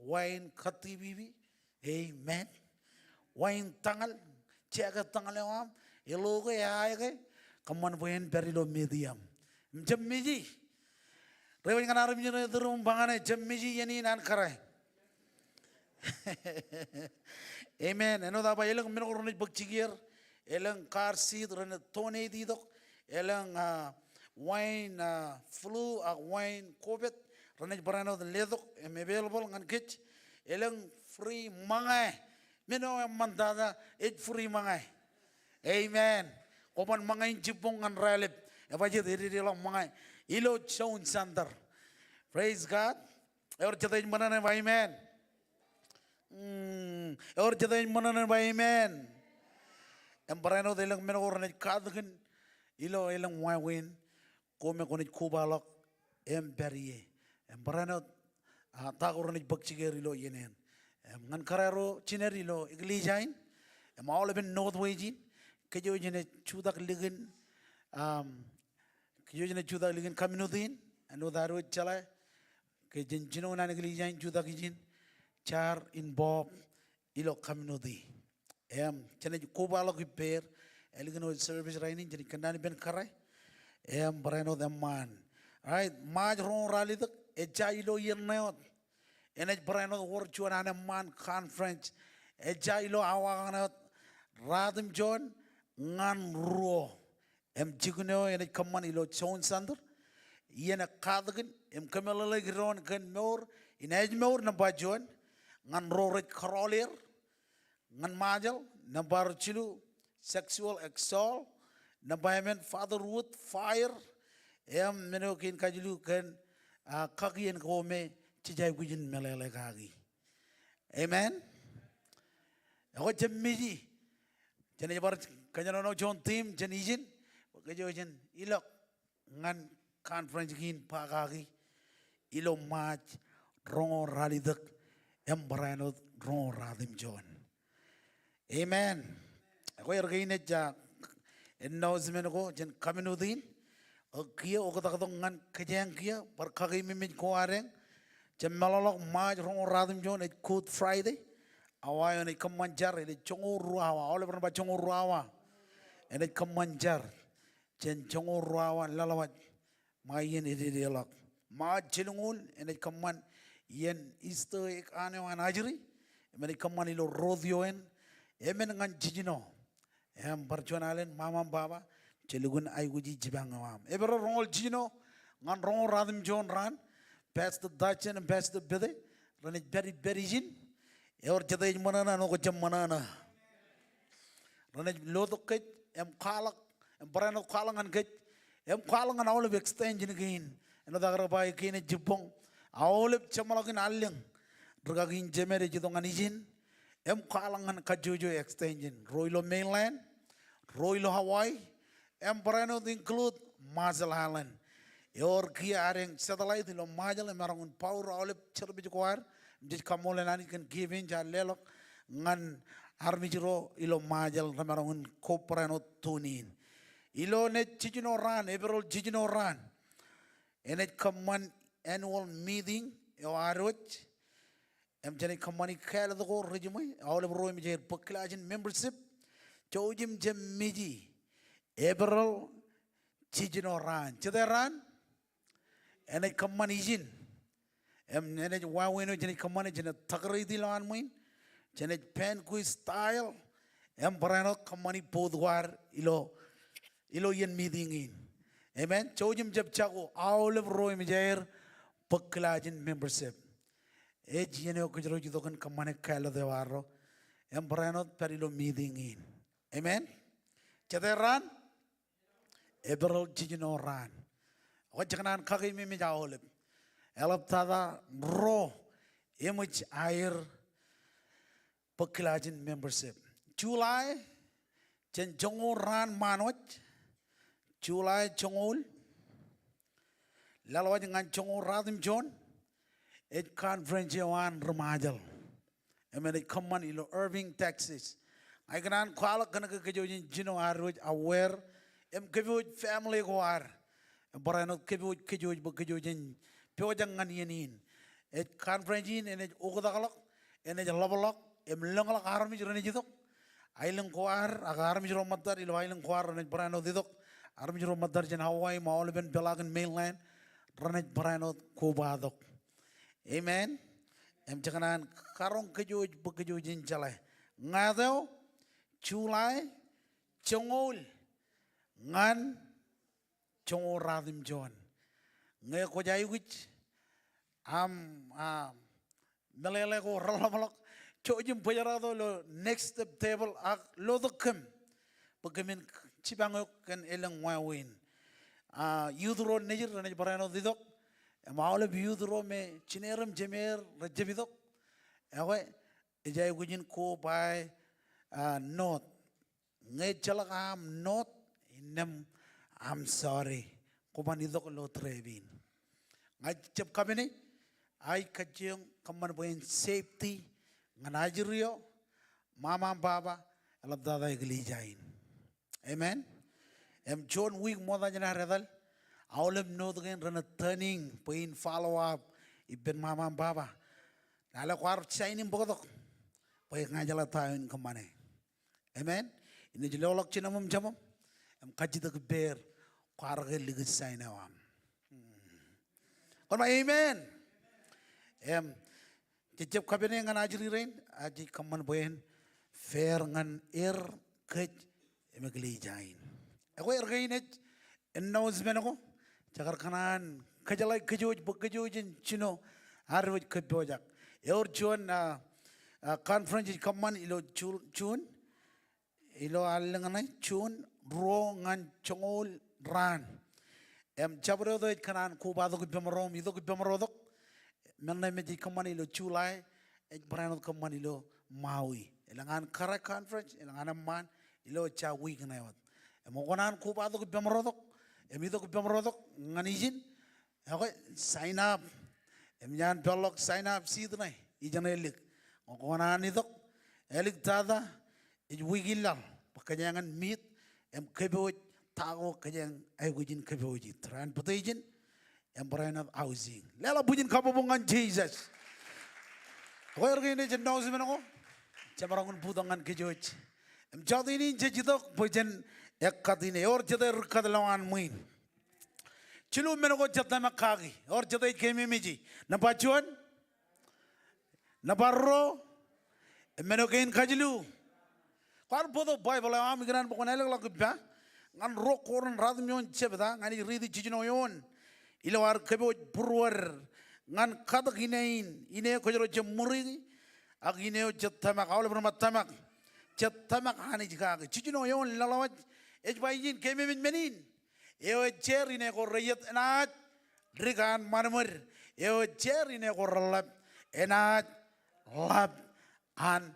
wa in kōttipipi, Amen. Wa in tañal, jake tañal eo aṃ, eḷoke, eaeke, kōṃṃan bwe en pād ilo media. Im jab meji. Rej wōj ñan armej ṇe, tūrūṃ, ba ñan e, jab meji iien in an kōrā. Amen. Āinwōt aō ba elōñ men ko renaaj bōk jikier, elōñ car seat renaaj donate itok, elōñ, ah, wa in, ah, flu ak wa in COVID renaaj barāinwōt letok im available ñan kōj. Elōñ free ṃōñā. Men eo eṃṃantata ej free ṃōñā. Amen. Kwōban ṃōñā in jibboñ ñan raelep. Ebajeet, ededeḷọk ṃōñā ilo Jones Center. Praise God. Ewōr jet ej ṃōṇōṇō ba amen. Hmm, ewōr jet ej ṃōṇōṇō ba amen. Im barāinwōt elōñ men ko renaaj katakin ilo elōñ wāween, kōmij, kwōnaaj kobaḷọk im pād ie. Im barāinwōt, ah, ta ko renaaj bōk jikier ilo iien in. Im ñan kōrā ro jined ilo eklejia in, im aolepen Northwest in, kōjwōj jenaaj jutak likin, um, kōjwōj jenaaj jutak likin community in, āinwōt ad wōj jeḷā, ke jen jino naan eklejia in jutak ijin, jaar involve ilo community. Im, jenaaj kobaḷọk ippāer, ālikin wōt service rainin, jenaaj kōnnaan ippān kōrā. Im, barāinwōt eṃṃaan. All right, March roñoul ralitōk, ejja ilo iien ṇe wōt. Enaaj barāinwōt wōr juon an eṃṃaan conference. Ejja ilo awa kaṇe wōt, ratimjuon ñan ruo. Im jikin eo enaaj kōṃṃan ilo Jones Center. Iien ekatakin, im kōmeḷeḷeik doon kōn mour, in ājmour nōṃba juon, ñan ro rej kōrọọl er, ñan Ṃajeḷ, nōṃba jilu, sexual assault, nōṃba emān fatherhood, fire, im men eo kein kajilu kōn, ah, kakien ko me jej aikuj in meḷeḷe kaki. Amen. Ekwe jab miji. Jenaaj bar kōjenono juon team jān ijin. Kōjwōj jen ilọk ñan conference kein ba kaki ilo March roñoul ralitōk im barāinwōt roñoul ratimjuon. Amen. Ekwe er kein ej, ah, announcement ko jān community in. Ak kiiō oktaktok ñan kōjeañ kiiō, bar kakeememej ko ad eñ. Jab meḷọkḷọk March roñoul ratimjuon ej Good Friday. Awa eo enaaj kōṃṃan jar, enaaj joñoul ruo awa, aolep ren ba joñoul ruo awa. Enaaj kōṃṃan jar jān joñoul ruo awa laḷwaj ṃae iien ededeḷọk. March jilñuul enaaj kōṃṃan iien Easter egg hunt eo an ajri. Im enaaj kōṃṃan ilo rodeo in. Emān ñan jiljino. Im bar juon alen, ṃaṃa im baba, je lukkuun aikuji jipañ eo aṃ. Ebrel roñoul jiljino ñan roñoul ratimjuon raan, Pastor Dutchin im Pastor Pete renaaj pād ippād ijin. Ewōr jete ej ṃōṇōṇō, āinwōt ke jab ṃōṇōṇō. Renaaj lotok kōj, im kwaḷọk, im barāinwōt kwaḷọk ñan kōj, im kwaḷọk ñan aolep extension kein. Āinwōt aō kar ba kein ej jibboñ. Aolep jeṃḷọkin allōñ. Rikaki in jemed ej itok ñan ijin. Im kwaḷọk ñan kajjojo extension. Ro ilo mainland, ro ilo Hawaii, im barāinwōt include Marshall Island. Ewōr kiiō ad eñ satellite ilo Ṃajeḷ im maroñ in power aolep service ko ad. Im jej kaṃṃoolol Anij kōn giving jaar leḷọk ñan armej ro ilo Ṃajeḷ remaroñ in kobarāinwōt tune in. Ilo eṇ jiljino raan, Ebrel jiljino raan, enaaj kōṃṃan annual meeting eo ad wōj. Im jenaaj kōṃṃani kāālōt ko rej jiṃwe, aolep ro im jeaer bōk kilaaj in membership. Jouj im jab miji, Ebrel jiljino raan. Jete raan? Enaaj kōṃṃan ijin. Im enaaj wāween eo jenaaj kōṃṃane, jenaaj decorate ilowaan ṃwiin. Jenaaj banquet style. Im barāinwōt kōṃṃani booth ko ad ilo, ilo iien meeting in. Amen. Jouj im jab jako, aolep ro im jeaer bōk kilaaj in membership. Ej iien eo kōjro ej itok kōn kōṃṃane kāālōt eo arro. Im barāinwōt pād ilo meeting in. Amen. Jete raan? Ebrel jiljino raan. Ekwe jekōṇaan kakeememej aolep. Eḷaptata ro eṃōj aer bōk kilaaj in membership. July, jān joñoul raan ṃaan wōj. July joñoul. Laḷwaj ñan joñoul ratimjuon. Ej conference eo an ri-Ṃajeḷ. Im enaaj kōṃṃan ilo Irving, Texas. Ña ikōṇaan kwaḷọk kōn ke kōjwōj jen jino ad wōj aware. Im kōpooj family ko ad. Im barāinwōt kōpooj kōjwōj bwe kōjwōj jen pojak ñan iien in. Ej conference in enaaj oktakḷọk, enaaj ḷapḷọk, im lōñḷọk armej renaaj itok. Aelōñ ko ad, ak armej ro ṃōttad ilo aelōñ ko ad renaaj barāinwōt itok. Armej ro ṃōttad jān Hawaii im aolepen peḷaakin mainland renaaj barāinwōt kobatok. Amen. Im jekōṇaan karoñ kōjwōj bwe kōjwōj jen jeḷā. Ñāāt eo, July joñoul ñan joñoul ratimjuon. Ñe kwōj aikuj aṃ, ah, meḷeḷe ko reḷapḷọk, jouj im bōjrak tok ilo Next Step table ak lotok kōm bwe kōmin jipañ eok kōn elōñ wāween. Ah, youth ro nejid renaaj barāinwōt itok. Im aolep youth ro me jineer im jemeer rejjab itok. Ekwe, ej aikuj in koba, ah, note. Ñe ejjeḷọk aṃ note, innām, I'm sorry. Kwōban itok ilo trip in. Ña ij jab kapene, ij kajjioñ kōṃṃan bwe en safety ñan ajri eo, ṃaṃa im baba, ḷaptata eklejia in. Amen. Im juon wiik ṃokta jān ad etal, aolep note kein renaaj turning bwe in follow up ippān ṃaṃa im baba. Lale kwaar sign im bōktok bwe ña jeḷā ta eo in kōṃṃane. Amen. Inaaj loḷọk jinem im jemem im kajjitōk ippāer kwaar ke likūt sign eo aṃ. Kwōn ba amen. Im, jej jab kapene ñan ajri rein, ak jej kōṃṃan bwe en fair ñan er, kōj, im eklejia in. Ekwe er kein ej announcement ko, jekar kōṇaan kōjeḷā kōj wōj bwe kōj wōj en jino ad wōj kōppojak. Ewōr juon, ah, ah, conference ej kōṃṃan ilo Ju-, June, ilo allōñ ṇe, June ruo ñan joñoul raan. Im jabdewōt eo ej kōṇaan kobatok ippaṃro im itok ippaṃro tok. Men ṇe me jej kōṃṃan ilo July, ej barāinwōt kōṃṃan ilo Maui. Elōñ an kōrā conference, elōñ an eṃṃaan, ilo ejja wiik ṇe wōt. Im kwō kōṇaan kobatok ippaṃro tok im itok ippaṃro tok ñan ijin, ekwe, sign up. Im iaan peḷḷọk sign up sheet ṇe, ijeṇe ālik. Ñe kwō kōṇaan itok, ālik tata, ej wiik in laḷ bwe kōjeañ in meet im kōpooj ta ko kōjeañ aikuj in kōpooj, transportation im barāinwōt housing. Leḷọk bwijin kabbokbok ñan Jisōs. Ekwe er kein ej announcement ko, jemaroñ in bōktok ñan kōj wōj. Im jọteen in jej itok bwe jen ekkatine, ewōr jete ri kat lowaan ṃwiin. Jilu men ko jej tōmak kaki. Ewōr jete ej keememej e. Nōṃba juon. Nōṃba ruo. Men eo kein kajilu. Kwaar bōktok Baibōḷ eo aṃ ikōṇaan bwe kwōn ālōkḷọk ippa ñan Ruo Korint ratimjuon jebta ñan ej riiti jiljino eoon. Ilo ad kōpooj būruod ñan katak ine in, ine eo kōjro jab ṃuri, ak ine eo jej tōmak, aolep ren ba tōmak. Jej tōmak Anij kaki. Jiljino eoon laḷ eo ej ba ijin, keememej men in. Eo ej jeer ine ko reiiet enaaj dik an ṃadṃōd. Eo ej jeer ine ko reḷḷap enaaj ḷap an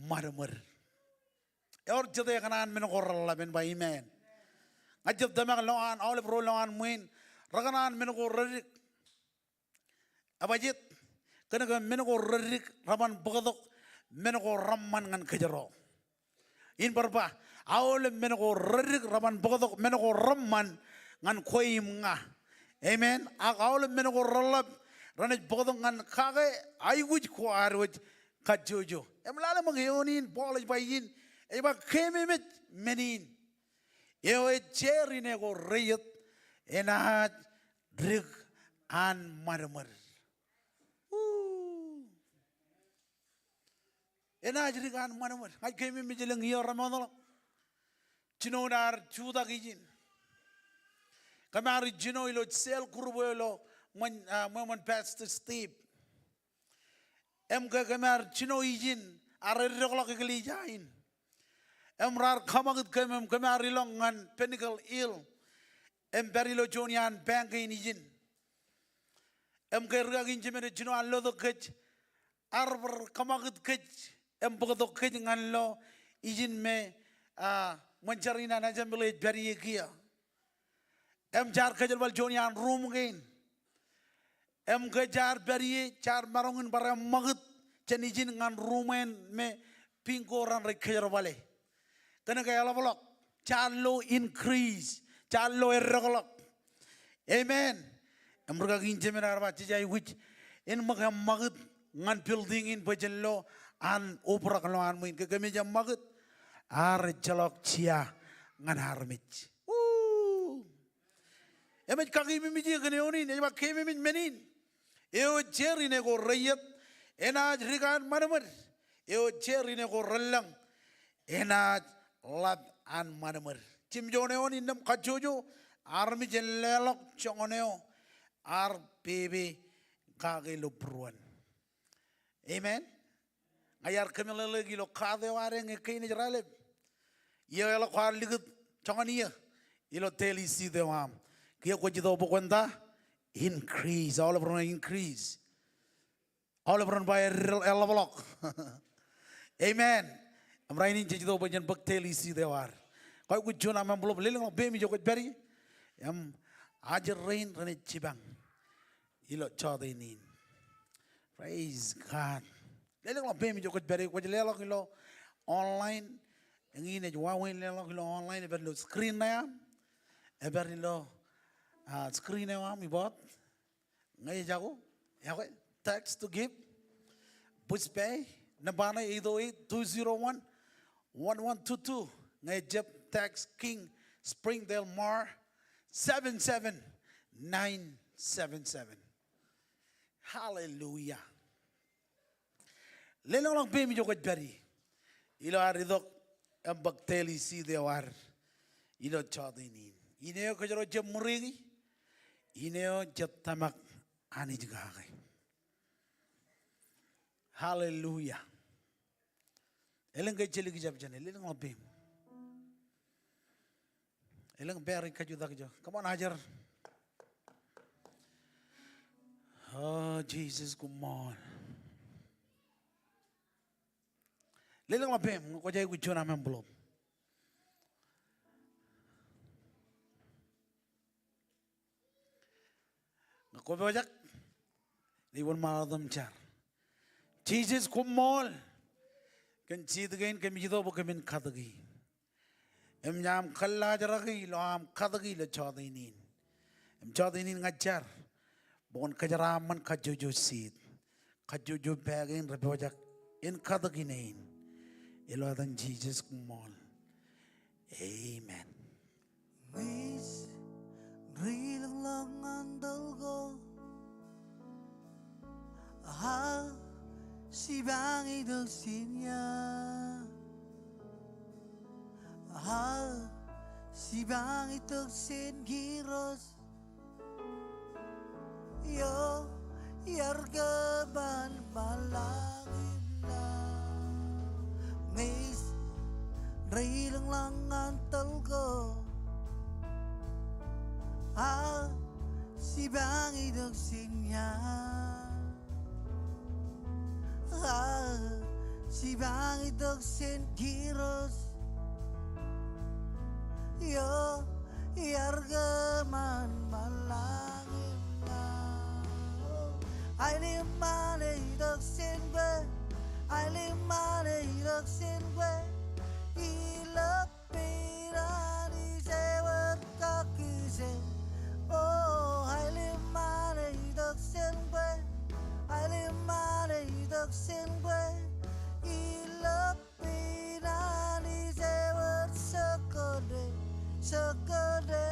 ṃadṃōd. Ewōr jete ekōṇaan men ko reḷḷap, en ba amen. Ña ij jab tōmak lowaan, aolep ro lowaan ṃwiin, rekōṇaan men ko redik. Ebajeet? Kōnke men ko redik reban bōktok men ko reṃṃan ñan kōjro. In bar ba, aolep men ko redik reban bōktok men ko reṃṃan ñan kwe im ña. Amen. Ak aolep men ko reḷḷap renaaj bōktok ñan kake aikuj ko ad wōj kajjojo. Im lale ṃōk eoon in Paul ej ba ijin, ej ba keememej men in. Eo ej jeer ine ko reiiet enaaj dik an ṃadṃōd. Woo. Enaaj dik an ṃadṃōd. Ña ij keememej elōñ iiō remootḷọk. Jinoin ad jutak ijin. Kōm ar jino ilo cell group eo ilo ṃōn, ah, ṃweo ṃōn Pastor Steve. Im ke kōm ar jino ijin, ar eddekḷọk eklejia in. Im raar kōṃakūt kōm, im kōm ar ilọk ñan Pinnacle Hill. Im pād ilo juon iaan bank kein ijin. Im ke rikaki in jemed ej jino an lotok kōj, ar bar kōṃakūt kōj im bōktok kōj ñan lo ijin me, ah, ṃōn jar in an assembly ej pād ie kiiō. Im jaar kōjerbal juon iaan room kein. Im ke jaar pād ie, jaar maroñ in bar eṃṃakūt jān ijin ñan room eṇ me bingo raṇ rej kōjerbale. Kōnke eḷapḷọk, jaar lo increase, jaar lo eddekḷọk. Amen. Im rikaki in jemed ear ba jej aikuj in ṃōk eṃṃakūt ñan building in bwe jen lo an obrak lowaan ṃwiin. Ke kōmij eṃṃakūt, ar ejjeḷọk jea ñan armej. Woo. Im ej kakeememej ie kōn eoon in, ej ba keememej men in. Eo ej jeer ine ko reiiet, enaaj dik an ṃadṃōd. Eo ej jeer ine ko relōñ, enaaj ḷap an ṃadṃōd. Jimjuon eoon innām kajjojo, armej en leḷọk joñan eo ar pepe kake ilo būruon. Amen. Ña iar kōmeḷeḷeik ilo kaat eo ad eñ, ekkā in ej raelep. Iiō eḷak kwaar likūt joñan iiō ilo daily seed eo aṃ. Kiiō kwōj itok bwe kwōn ta? Increase. Aolep ren increase. Aolep ren ba eḷapḷọk. Amen. Im rainin jej itok bwe jen bōk daily seed eo ad. Kwe kwōj juon aṃ envelope, lelōñḷọk peiṃ ijo kwōj pād ie. Im ajri rein renaaj jipañ ilo jọteen in. Praise God. Lelōñḷọk peiṃ ijo kwōj pād ie, kwōj leḷọk ilo online, Eñin ej wāween leḷọk ilo online, epād ilo screen eo aṃ. Epād ilo, ah, screen eo aṃ iboot. Ñe ejako, eokwe, text to give. Pushpay, nōṃba ṇe eight oh eight, two zero one, one one two two. Ñe ejjab, text King Springdale Mar seven seven nine seven seven. Hallelujah. Lelōñḷọk peiṃ ijo kwōj pād ie ilo ad itok im bōk daily seed eo ad ilo jota in. Ine eo kōjro jab ṃōriiki, ine eo jet tōmak Anij kake. Hallelujah. Elōñ ke ejjeḷọk jab jān e, lelōñḷọk peiṃ. Elōñ pād ri kajutak ijo. Come on, Hajar. O Jisōs, koṃṃool. Lelōñḷọk peiṃ, kwōj aikuj juon aṃ envelope. Ñe kwō pojak, ij wōnṃaanḷọk im jar. Jisōs, koṃṃool kōn seed kein kōmij itok bwe kōmin katōki im ña aṃ kōllaajraki ilo aṃ katōki ilo jota in. Im jota in ña ij jar bwe kwōn kōjeraaṃṃan kajjojo seed, kajjojo pā kein rej pojak in katōk ine in. Ilo etan Jisōs, koṃṃool. Amen. Ñe ij ri ilōñḷọk ñan tōl ko, ak jipañ itok jān ia? Ak jipañ itok jān Kiros eo iar kōṃanṃan laḷ im laḷ? Ñe ij ri ilōñḷọk ñan tōl ko, ak jipañ itok jān ia? Ak jipañ itok jān Kiros eo iar kōṃanṃan laḷ im laḷ? Aelōñ ṃaan eo itok jān kwe, aelōñ ṃaan eo itok jān kwe, ilo pein Anij ewōr kakkije. O, aelōñ ṃaan eo itok jān kwe, aelōñ ṃaan eo itok jān kwe, ilo pein Anij ewōr jokone, jokone.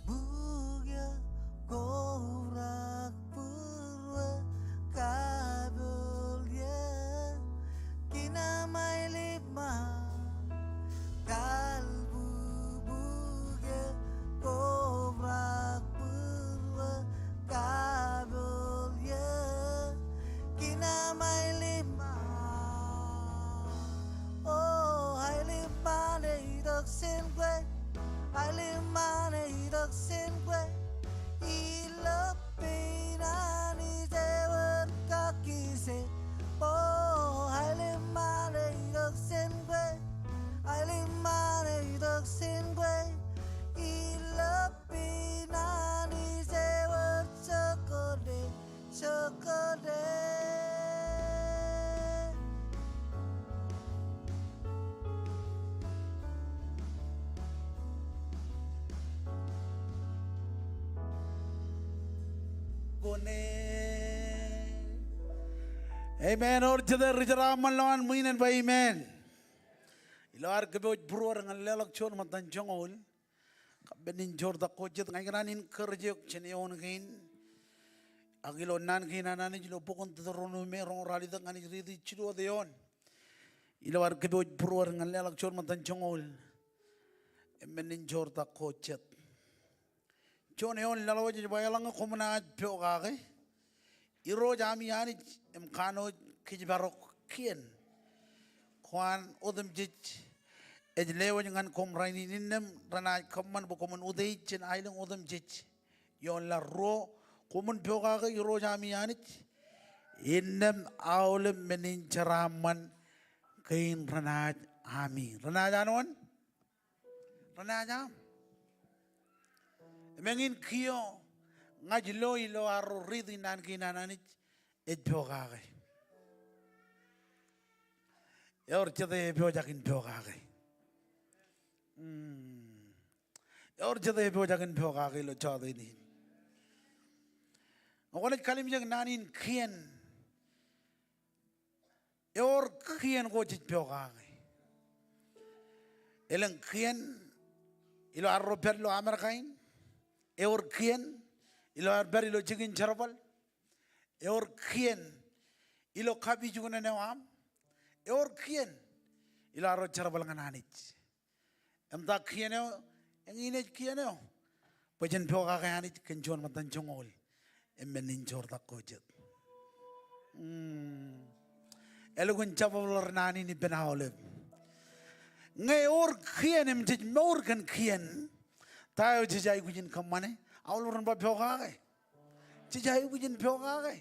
Bukwe kobrak būruō kapoḷ ie, kinaṃ aelōñ ṃaan kalbubu ke kobrak būruō kapoḷ ie, kinaṃ aelōñ ṃaan. O, aelōñ ṃaan eo itok jān kwe, aelōñ ṃaan eo itok jān kwe, ilo pein Anij ewōr kakkije. O, aelōñ ṃaan eo itok jān kwe, aelōñ ṃaan eo itok jān kwe, ilo pein Anij ewōr jokone, jokone. Kone. Amen. Ewōr jete ri jeraaṃṃan lowaan ṃwiin en ba amen. Ilo ad kōpooj būruod ñan leḷọk juon ṃōttan joñoul, kab men in joortak ko jet, ña ikōṇaan encourage eok jān eoon kein. Ak ilo naan kein an Anij ilo bok in Deuteronomy roñoul ralitōk ñan ej riiti jilu wōt eoon. Ilo ad kōpooj būruod ñan leḷọk juon ṃōttan joñoul, im men in joortak ko jet. Juon eoon laḷwōj ej ba, eḷaññe koṃ naaj pokake Irooj ami Anij im kanooj kōjparok kien ko an otemjej ej lewōj ñan koṃ rainin, innām renaaj kōṃṃan bwe koṃwin utiej jān aelōñ otemjej. Ioon laḷ ruo, koṃwin pokake Irooj ami Anij, innām aolep men in jeraaṃṃan kein renaaj ami. Renaaj an wōn? Renaaj aṃ. Im eñin kiiō ña ij lo ilo arro riiti naan kein an Anij, ej pokake. Ewōr jete epojak in pokake? Hmm. Ewōr jete epojak in pokake ilo jota in? Ñe kwōnaaj kalimjek naan in kien, ewōr kien ko jej pokake. Elōñ kien ilo arro pād ilo Amerika in. Ewōr kien ilo ad pād ilo jikin jerbal. Ewōr kien ilo kapijuknen eo aṃ. Ewōr kien ilo arro jerbal ñan Anij. Im ta kien eo? Eñin ej kien eo bwe jen pokake Anij kōn juon ṃōttan joñoul im men in joortak ko jet. Hmm. Elukkuun jab ḷọk naan in ippān aolep. Ñe ewōr kien im jej mour kōn kien, ta eo jej aikuj in kōṃṃane? Aolep ren ba pokake. Jej aikuj in pokake.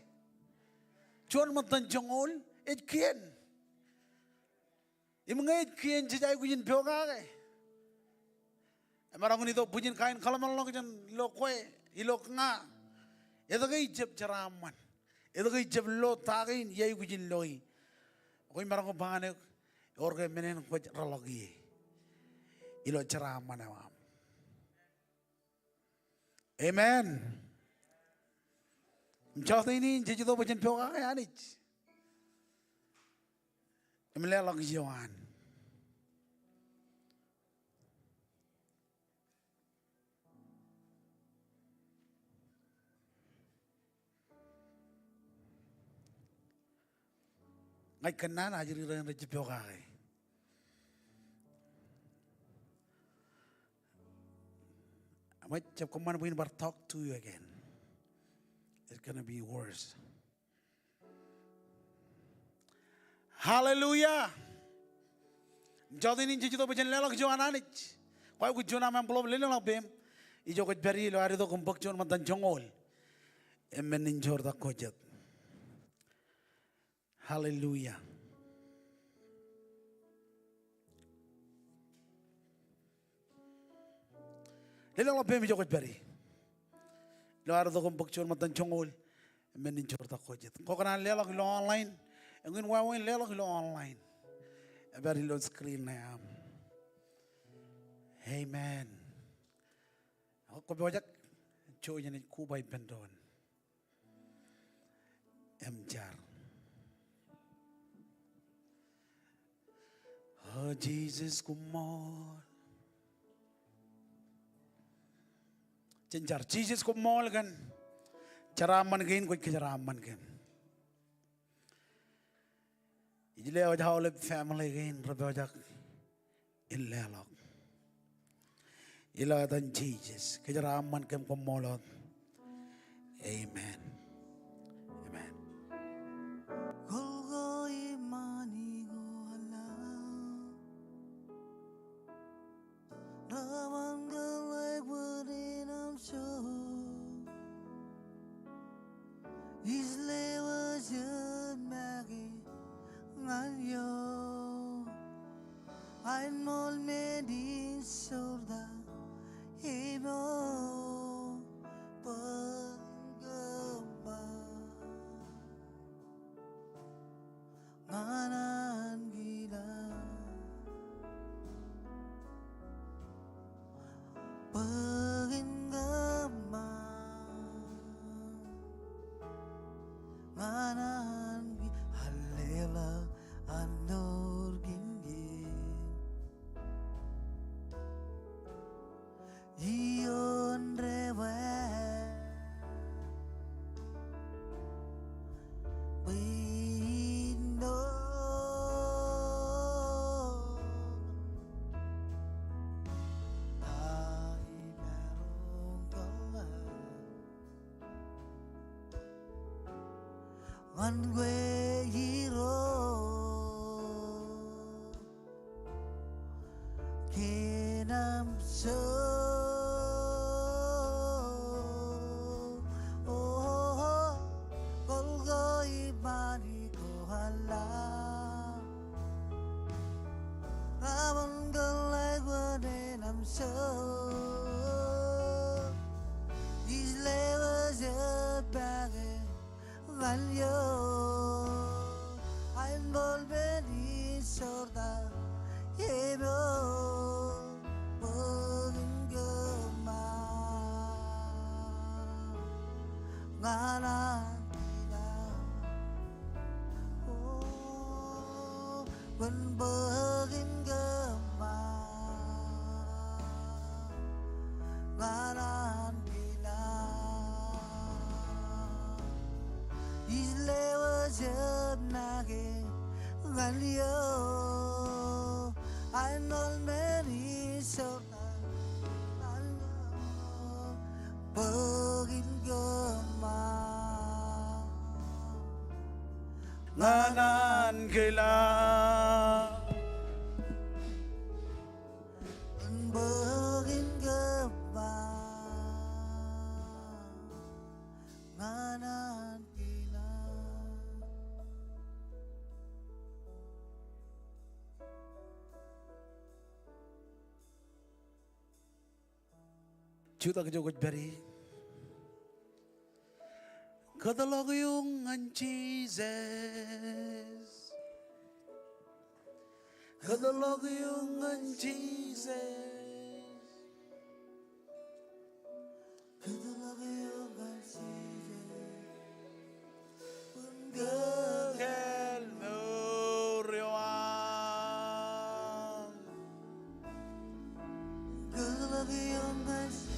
Juon ṃōttan joñoul ej kien. Im ñe ej kien, jej aikuj in pokake. Emaroñ in itok bwijin kain kōḷmānḷọkjeṇ ilo kwe, ilo ña. Etke ij jab jeraaṃṃan? Etke ij jab lo ta kein iaikuj in loe? Ak emaroñ ba ñan eok, ewōr ke men in kwōj reḷọk ie ilo jeraaṃṃan eo aṃ. Amen. Im jota in, jej itok bwe jen pokake Anij im leḷọk ijo an. Ña ij kōnnaan ajri rein rej pokake. Im ij jab kōṃṃan bwe in bar talk to you again. It's gonna be worse. Hallelujah. Im jota in jej itok bwe jen leḷọk ijo an Anij. Kwaikuj juon aṃ envelope, lelōñḷọk peiṃ. Ijo kwōj pād ie ilo ad itok im bōk juon ṃōttan joñoul im men in joortak ko jet. Hallelujah. Lelōñḷọk peiṃ ijo kwōj pād ie ilo ad itok im bōk juon ṃōttan joñoul im men in joortak ko jet. Kwō kōṇaan leḷọk ilo online. Eñin wāween, leḷọk ilo online. Epād ilo screen ṇe aṃ. Amen. Ak kwō pojak, jouj im koba ippān doon im jar. O Jisōs koṃṃool. Jen jar. Jisōs koṃṃool kōn jeraaṃṃan kein kwōj kōjeraaṃṃan kōm. Ij lewōj aolep family kein rej pojak in leḷọk. Ilo etan Jisōs, kōjeraaṃṃan kōm, koṃṃool wōt. Amen. Amen. Kōḷ ko iṃaan ko ala. Rej ban kōḷḷāik bōd in aṃ joor. Ij lewōj jet make ñan eok. Aenṃool men in joortak imoḷ bwe en kōṃṃan. Ñan an kila bwe en kōṃṃan. Ñan an ki, aleḷọk an door kein ke. Ioon rej ba bwe in doon aō maroñ kōḷḷā ñan kwe Irooj. Kōn aṃ joor. O, kōḷ ko iṃaan ko ala. Kwōn bōk in kōṃṃan ñan ankilaan. Ij lewōj eok nañinmej ñan eok, āinwōt men ij jab bōk in kōṃṃan ñan ankilaan. Bōk in kōṃṃan ñan ankilaan. Jutak ijo kwōj pād ie. Kōtḷọk eok ñan Jisōs. Kōtḷọk eok ñan Jisōs. Kōtḷọk eok ñan Jisōs. Kōkāāl mour eo aṃ. Kōtḷọk eok ñan Jisōs.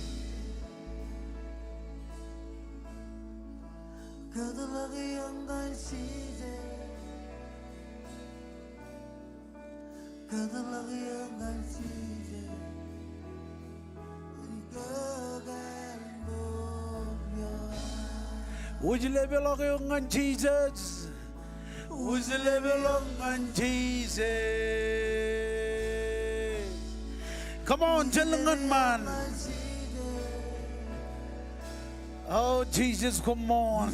Kōtḷọk eok ñan Jisōs. Kōtḷọk eok ñan Jisōs. Wūjlepḷọk eok ñan Jisōs. Wūjlepḷọk ñan Jisōs. Come on, jen lōñ ñan ṃaan. O Jisōs, come on.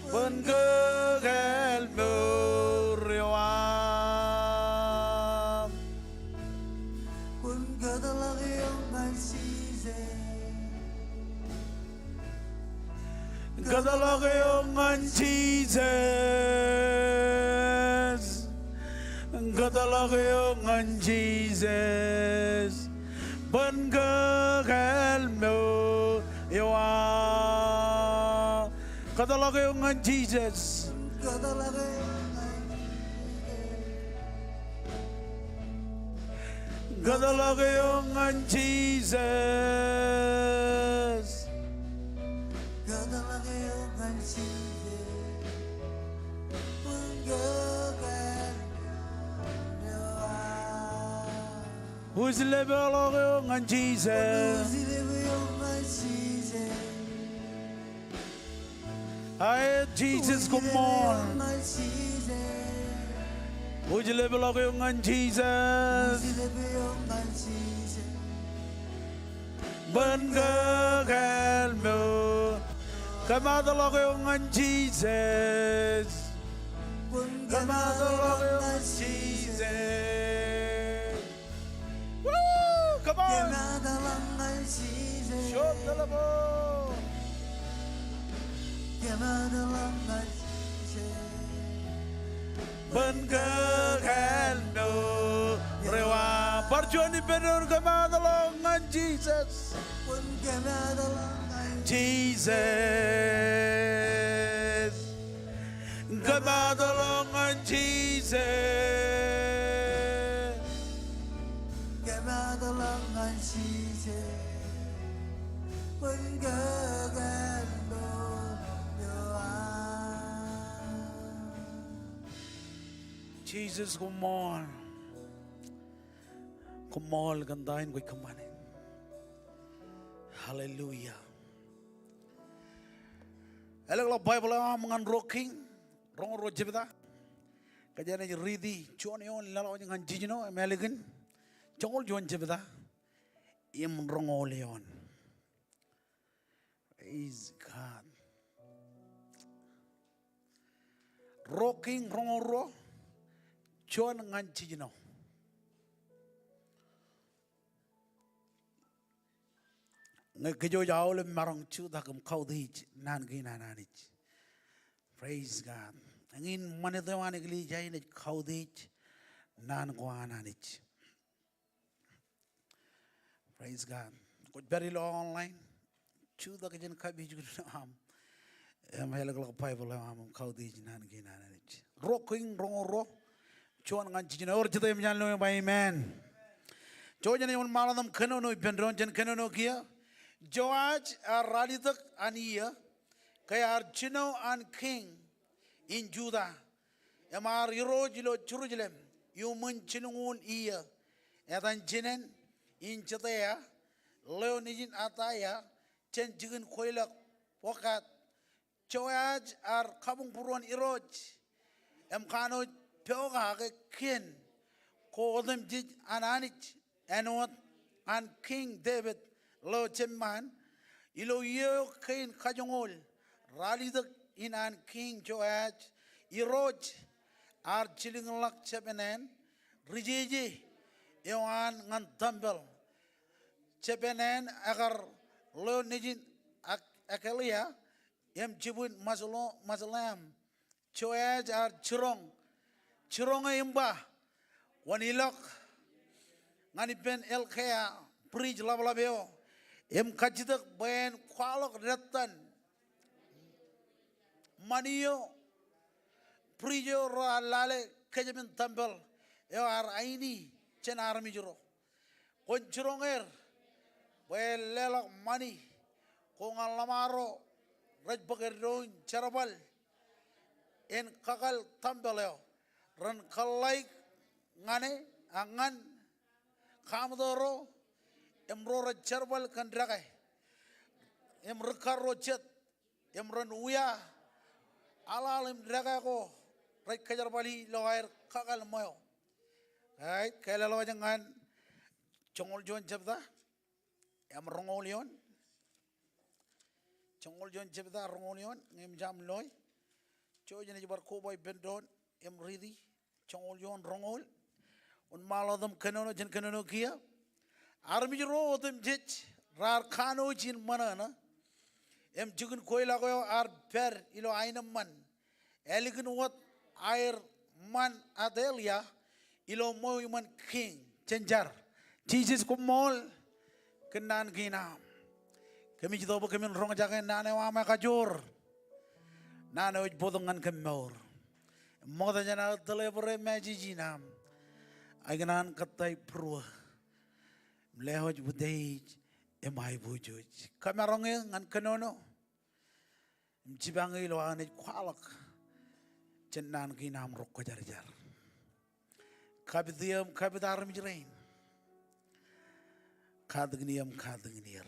Bwe en kōkāāl mour eo aṃ. Kwōn kōtḷọk eok ñan Jisōs. Kōtḷọk eok ñan Jisōs. Kōtḷọk eok ñan Jisōs. Bwe en kōkāāl mour eo aṃ. Kōtḷọk eok ñan Jisōs. Kōtḷọk eok ñan Jisōs. Kōtḷọk eok ñan Jisōs. Bwe en kōkāāl mour eo aṃ. Wūjlepḷọk eok ñan Jisōs. Wūjlepḷọk eok ñan Jisōs. Aet, Jisōs, come on. Wūjlepḷọk eok ñan Jisōs. Bwe en kōkāāl mour. Kōmaatḷọk eok ñan Jisōs. Kōmaatḷọk eok ñan Jisōs. Woo! Come on. Kōmaatḷọk ñan Jisōs. Shop the level. Kōmaatḷọk ñan Jisōs. Bwe en kōkāāl mour eo aṃ. Bar juon ippān doon, kōmaatḷọk ñan Jisōs. Bwe en kōmaatḷọk ñan Jisōs. Kōmaatḷọk ñan Jisōs. Kōmaatḷọk ñan Jisōs. Bwe en kōkāāl mour eo aṃ. Jisōs, koṃṃool. Koṃṃool kōn ta in kwōj kōṃṃane. Hallelujah. Ālōkḷọk Baibōḷ eo aṃ ñan Ruo Kiiñ roñoul ruo jebta. Kōjeañ naaj riiti juon eoon laḷ wōj ñan jiljino im ālikin joñoul juon jebta im roñoul eoon. Praise God. Ruo Kiiñ roñoul ruo, juon ñan jiljino. Ñe kōjwōj aolep maroñ jutak im kautiej naan kein an Anij. Praise God. Eñin ṃanit eo an eklejia in ej kautiej naan ko an Anij. Praise God. Kwōj pād ilo online, jutak jān kapijuknen eo aṃ. Im elōkḷọk Baibōḷ eo aṃ im kautiej naan kein an Anij. Ruo Kiiñ roñoul ruo, juon ñan jiljino. Ewōr jete eṃōj an lo im ba amen. Jouj im wōnṃaanḷọk im kōnono ippān doon. Jen kōnono kiiō. Joaj ear ralitōk an iiō, ke ear jino an kiiñ in Juda, im ear irooj ilo Jerusalem iuṃwin jilñuul iiō. Etan jinen in Jetaia, ḷeo nejin Ataia, jān jikin kweilọk bōkāt. Joaj ear kabuñbūruon irooj im kanooj pokake kien ko otemjej an Anij āinwōt an Kiiñ Devid ḷeo jemṃaan. Ilo iiō kein kajoñoul ralitōk in an Kiiñ Joaj, irooj ear jilkinḷọk jebenen rijeje eo an ñan tempel, jebenen ekar ḷeo nejin Ak-, Akelia, im jibwin Mesulo-, Mesullam. Joaj ear jiroñ, jiroñe im ba, kwōn ilọk ñan ippān Hilkia pris ḷapḷap eo, im kajjitōk bwe en kwaḷọk dettan ṃani eo pris eo raar lale kōjepin tempel eo ear aini jān armej ro. Kwōn jiroñ er bwe en leḷọk ṃani ko ñan ḷōṃaro rej bōk eddo in jerbal in kakōl tempel eo. Ren kōḷḷāik ñan e, a ñan kaṃto ro, im ro rej jerbal kōn dekā, im ri kar ro jet, im ren wia aḷaḷ im dekā ko rej kōjerbali ilo aer kakōl ṃweo. All right, ke leḷọk wōj ñan joñoul juon jebta im roñoul eoon. Joñoul juon jebta roñoul eoon, ñe eṃōj aṃ loe. Jouj im ij bar koba ippān doon im riiti. Joñoul juon roñoul. Wōnṃaanḷọk im kōnono, jen kōnono kiiō. Armej ro otemjej raar kanooj in ṃōṇōṇō, im jikin kweilọk eo ear pād ilo aenōṃṃan, ālikin wōt aer ṃan Atalia ilo ṃweo iṃōn kiiñ. Jen jar. Jisōs, koṃṃool kōn naan kein aṃ. Kōmij itok bwe kōmin roñjake naan eo aṃ ekajoor, naan eo ej bōktok ñan kōm mour. Im ṃokta jān aō tōl ebōd e message in aṃ, ikōṇaan kōttāik būruō im lewōj utiej im aiboojoj. Kōmaroñ eō ñan kōnono im jipañ eō ilo aō naaj kwaḷọk jān naan kein aṃ ro kwōjarjar. Kapit eō im kapit armej rein. Katakin eō im katakin er.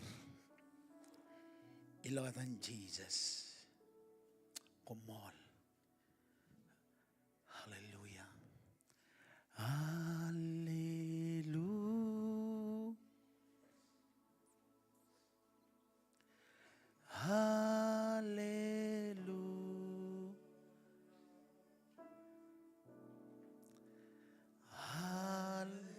Ilo etan Jisōs, koṃṃool. Hallelujah. Hallelujah. Hallelujah. Hallelujah. Hallelujah.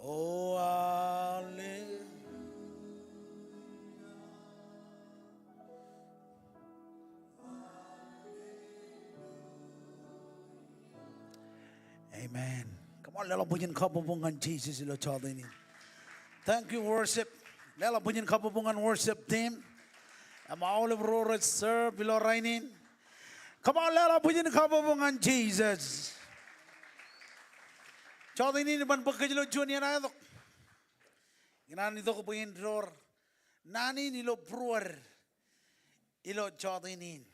Oh, hallelujah. Amen. Come on, leḷọk bwijin kabbokbok ñan Jisōs ilo jota in. Thank you, worship. Leḷọk bwijin kabbokbok ñan worship team im aolep ro rej serve ilo rainin. Come on, leḷọk bwijin kabbokbok ñan Jisōs. Jota in iban bōk kōj ilo juon iien aetok. Ikōṇaan itok bwe in door naan in ilo būruod ilo jota in.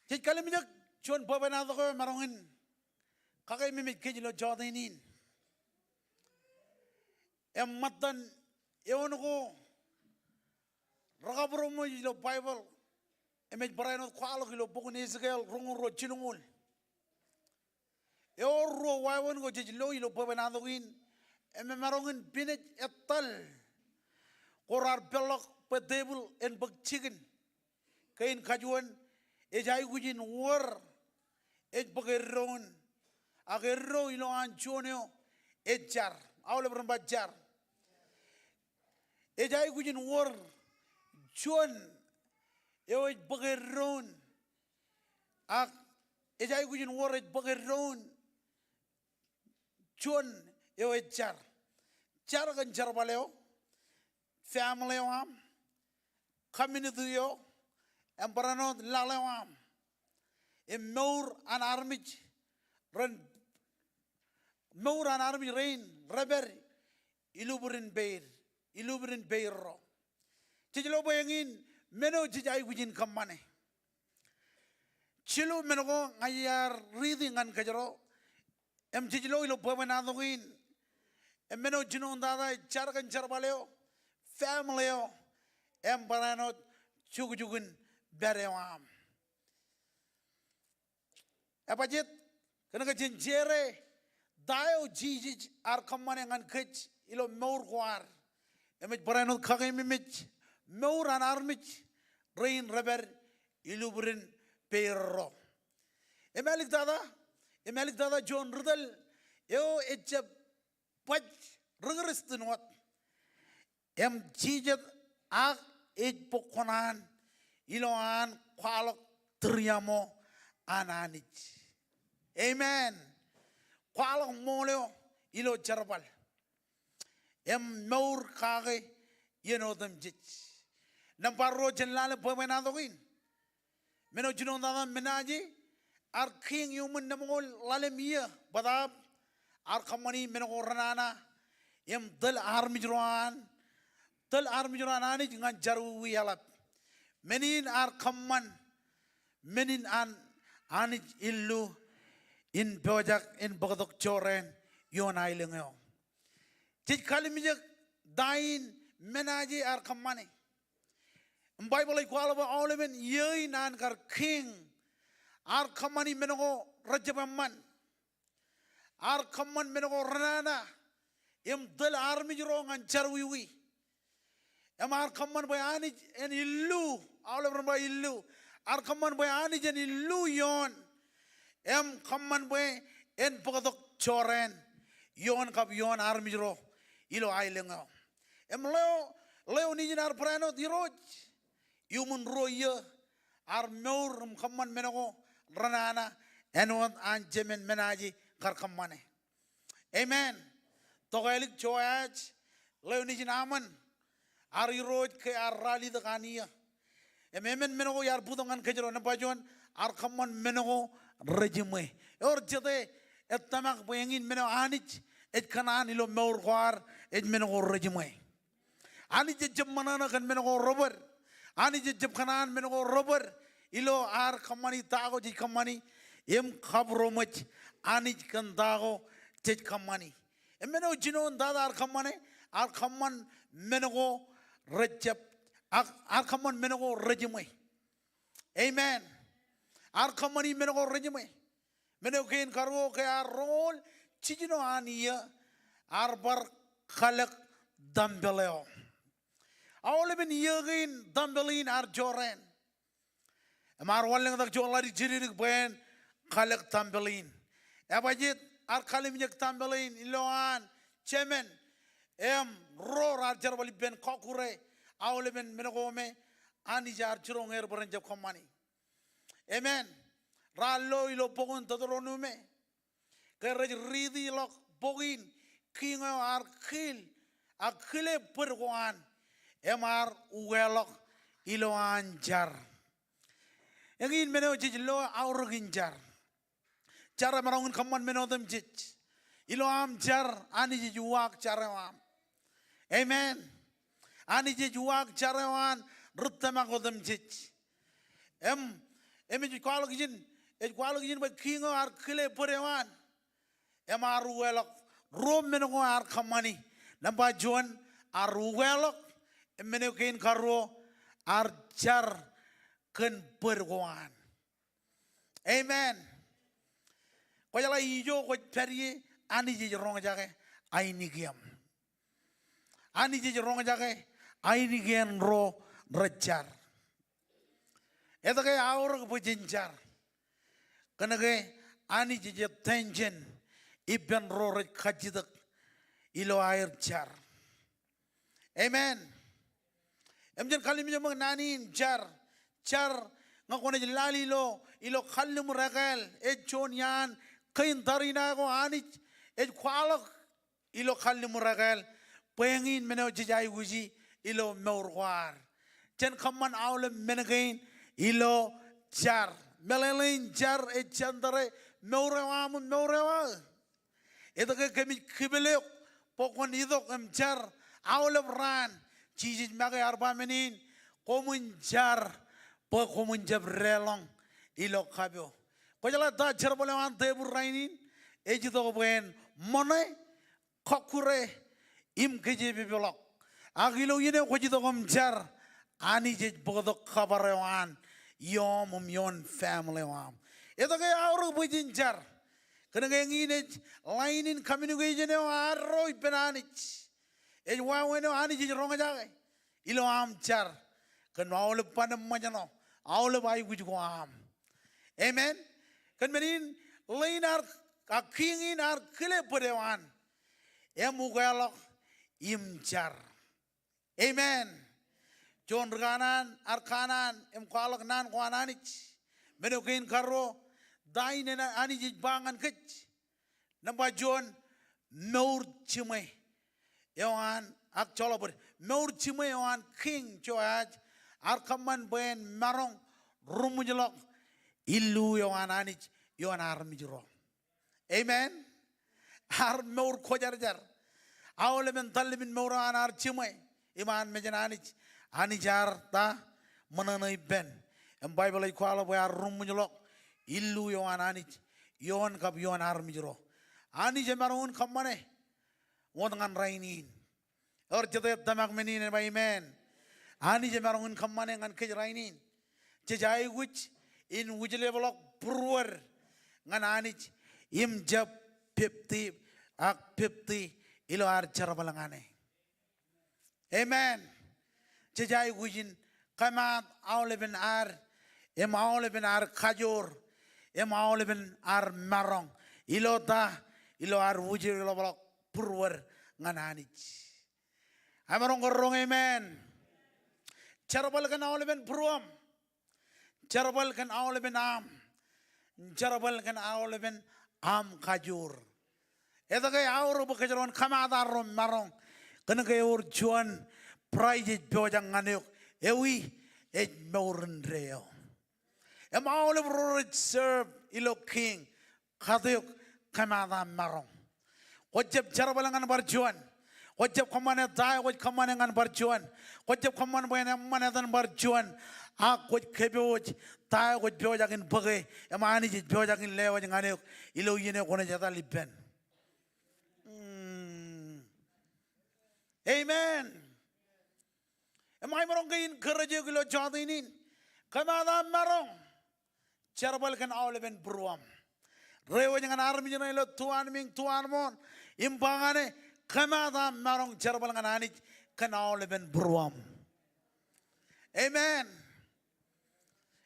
Jej kallimjek juon bwebwenato eo emaroñ in kakeememej kōj ilo jota in. Im ṃōttan eoon ko rekabūroṃōj ilo Baibōḷ Im ej barāinwōt kwaḷọk ilo bok in Ezekiel roñoul ruo jilñoul. Ewōr ruo wāween ko jej lo ilo bwebwenato in, im emaroñ in pinej etal ko raar peḷḷọk bwe tepil en bōk jikin. Kein kajuon, ej aikuj in wōr ej bōk eddoin, ak eddo ilowaan juon eo ej jar. Aolep ren ba jar. Ej aikuj in wōr juon eo ej bōk eddoin, ak ej aikuj in wōr ej bōk eddoin juon eo ej jar. Jar kōn jerbal eo, family eo aṃ, community eo, im barāinwōt laḷ eo aṃ. Im mour an armej ren, mour an armej rein rej pād ilubudin peid, ilubudin peidro. Jej lo bwe eñin men eo jej aikuj in kōṃṃane. Jilu men ko ña iar riiti ñan kōjro, im jej lo ilo bwebwenato in. Im men eo jinoin tata ej jar kōn jerbal eo, family eo, im barāinwōt jukjuk in pād eo aṃ. Ebajet, kōnke jen jere ta eo Jisōs ear kōṃṃane ñan kōj ilo mour ko ad. Im ej barāinwōt kakeememej mour an armej rein rej pād ilubudin peidro. Im āliktata, im āliktata juon ri tōl eo ejjab baj ri-Kūrjin wōt. Im jijet ak ej bōk kōṇaan ilowaan kwaḷọk tūriaṃo an Anij. Amen. Kwaḷọk ṃool eo ilo jerbal. Im mour kake iien otemjej. Nōṃba ruo jen lale bwebwenato in. Men eo jinoin tata, menaje, ear kiiñ iuṃwin nōṃokol ḷalem iiō bōtaab ear kōṃṃani men ko renana im tōl armej ro an, tōl armej ro an Anij ñan jerọwiwi eḷap. Men in ear kōṃṃan men in an Anij illu in pojak in bōktok jorrāān ioon aelōñ eo. Jej kalimjek ta in menaje ear kōṃṃane. Im Baibōḷ ej kwaḷọk bwe aolepen iiō in an kar kiiñ ear kōṃṃani men ko rejjab eṃṃan. Ear kōṃṃan men ko renana im tōl armej ro ñan jerọwiwi. Im ear kōṃṃan bwe Anij en illu, aolep ren ba illu. Ear kōṃṃan bwe Anij en illu ioon. Im kōṃṃan bwe en bōktok jorrāān ioon kab ioon armej ro ilo aelōñ eo. Im ḷeo, ḷeo nejin ear barāinwōt Irooj iuṃwin ruo iiō, ear mour im kōṃṃan men ko renana āinwōt an jemān menaje kar kōṃṃane. Amen. Tokālik Joas, ḷeo nejin Ammon, ear irooj ke ear ralitōk an iiō. Im emān men ko iar bōktok ñan kōjro, nōṃba juon, ear kōṃṃan men ko rejiṃwe. Ewōr jete ej tōmak bwe eñin men eo Anij ej kōṇaan ilo mour ko ad, ej men ko rejiṃwe. Anij ejjab ṃōṇōṇō kōn men ko rebōd. Anij ejjab kōṇaan men ko rebōd ilo ad kōṃṃani ta ko jej kōṃṃani im kabūroṃōj Anij kōn ta ko jej kōṃṃani. Im men eo jinoin tata ear kōṃṃane, ear kōṃṃan men ko rejjab, ak ear kōṃṃan men ko rejiṃwe. Amen. Ear kōṃṃani men ko rejiṃwe. Men eo kein karuo, ke ear roñoul jiljino an iiō, ear bar kalōk tempel eo. Aolepen iiō kein tempel in ear jorrāān. Im ear wanlōñtak juon ḷaddik jidikdik bwe en kalōk tempel in. Ebajet, ear kalimjek tempel in ilowaan jemān im ro raar jerbal ippān kọkkure aolepen men ko me Anij ear jiroñ er bwe ren jab kōṃṃani. Amen. Raar lo ilo bok in Teuteronume ke rej riiti ḷọk bok in, kiiñ eo ear kiil, ak kile bōd ko an, im ear ukeḷọk ilowaan jar. Eñin men eo jej lo aorōk in jar. Jar emaroñ in kōṃṃan men otemjej. Ilo aṃ jar, Anij ej uwaak jar eo aṃ. Amen. Anij ej uwaak jar eo an ri tōmak otemjej. Im, im ej kwaḷọk ijin, ej kwaḷọk ijin bwe kiiñ eo ear kile bōd eo an, im ear ukeḷọk ruo men ko ear kōṃṃani. Nōṃba juon, ear ukeḷọk, im men eo kein karuo, ear jar kōn bōd ko an. Amen. Kwōjeḷā ijo kwōj pād ie, Anij ej roñjake ainikien. Anij ej roñjake ainikien ro rej jar. Etke aorōk bwe jen jar? Kōnke Anij ej attention ippān ro rej kajjitōk ilo aer jar. Amen. Im jen kallimjek ṃōk naan in jar. Jar, ñe kwōnaaj lale ilo, ilo kalliṃur ekāāl, ej juon iaan kein tariṇae ko Anij ej kwaḷọk ilo kalliṃur ekāāl, bwe eñin men eo jej aikuji ilo mour ko ad. Jen kōṃṃan aolep men kein ilo jar. Meḷeḷein jar ej center e mour eo aṃ im mour eo aō. Etke kōmij kipel eok bwe kwōn itok im jar aolep raan? Jisōs make ear ba men in, koṃwin jar bwe koṃwin jab deḷọñ ilo kapo. Kwōjeḷā ta jerbal eo an tebōḷ rainin? Ej itok bwe en ṃōṇe, kọkkure im kōjepepḷọk. Ak ilo iien eo kwōj itok im jar, Anij ej bōktok kabar eo an ioṃ im ioon family eo aṃ. Etke aorōk bwe jen jar? Kōnke eñin ej line in communication eo arro ippān Anij. Ej wāween eo Anij ej roñjake ilo aṃ jar kōn aolep ban im ṃōjṇọ, aolep aikuj ko aṃ. Amen. Kōn men in, line in ear, a, king in ear kile bōd eo an im ukeḷọk im jar. Amen. Juon ri kanaan ear kanaan im kwaḷọk naan ko an Anij. Men eo kein karuo, ta in Anij ej ba ñan kōj? Nōṃba juon, mour jiṃwe eo an, ak joḷọk bōd, mour jiṃwe eo an King Jehoahaz ear kōṃṃan bwe en maroñ ruṃwijḷọk illu eo an Anij ioon armej ro. Amen. Ear mour kwōjarjar. Aolepen tallimin mour eo an ear jiṃwe im an mejān Anij, Anij ear ta? Ṃōṇōṇō ippān. Im Baibōḷ ej kwaḷọk bwe ear ruṃwijḷọk illu eo an Anij ioon kab ioon armej ro. Anij emaroñ in kōṃṃane wōt ñan rainin. Ewōr jete tōmak men in en ba amen? Anij emaroñ in kōṃṃane ñan kōj rainin. Jej aikuj in wūjlepḷọk būruod ñan Anij im jab pepti, ak pepti ilo ad jerbal ñan e. Amen. Jej aikuj in kōmaat aolepen ad, im aolepen ad kajoor, im aolepen ad maroñ ilo ta? Ilo ad wūjlepḷọk būruod ñan Anij. Emaroñ ke roñ amen? Jerbal kōn aolepen būruōṃ. Jerbal kōn aolepen aṃ. Jerbal kōn aolepen aṃ kajoor. Etke aorōk bwe kōjro en kōmaat arro maroñ? Kōnke ewōr juon prize ej pojak ñan eok, ewi? Ej mour indeeo. Im aolep ro rej serve ilo King, katok, kōmaat aṃ maroñ. Kwō jab jerbal ñan bar juon. Kwō jab kōṃṃane ta eo kwōj kōṃṃane ñan bar juon. Kwō jab kōṃṃan bwe en eṃṃan etan bar juon. Ak kwōj kōpooj ta eo kwōj pojak in bōke, im Anij ej pojak in lewōj ñan eok ilo iien eo kwōnaaj etal ippān. Hmm. Amen. Im ij maroñ ke encourage eok ilo jota in in. Kōmaat aṃ maroñ. Jerbal kōn aolepen būruōṃ. Dewōj ñan armej ṇe ilo tuanmiiñ, tuanmooṇ, im ba ñan e, kōmaat aṃ maroñ jerbal ñan Anij kōn aolepen būruōṃ. Amen.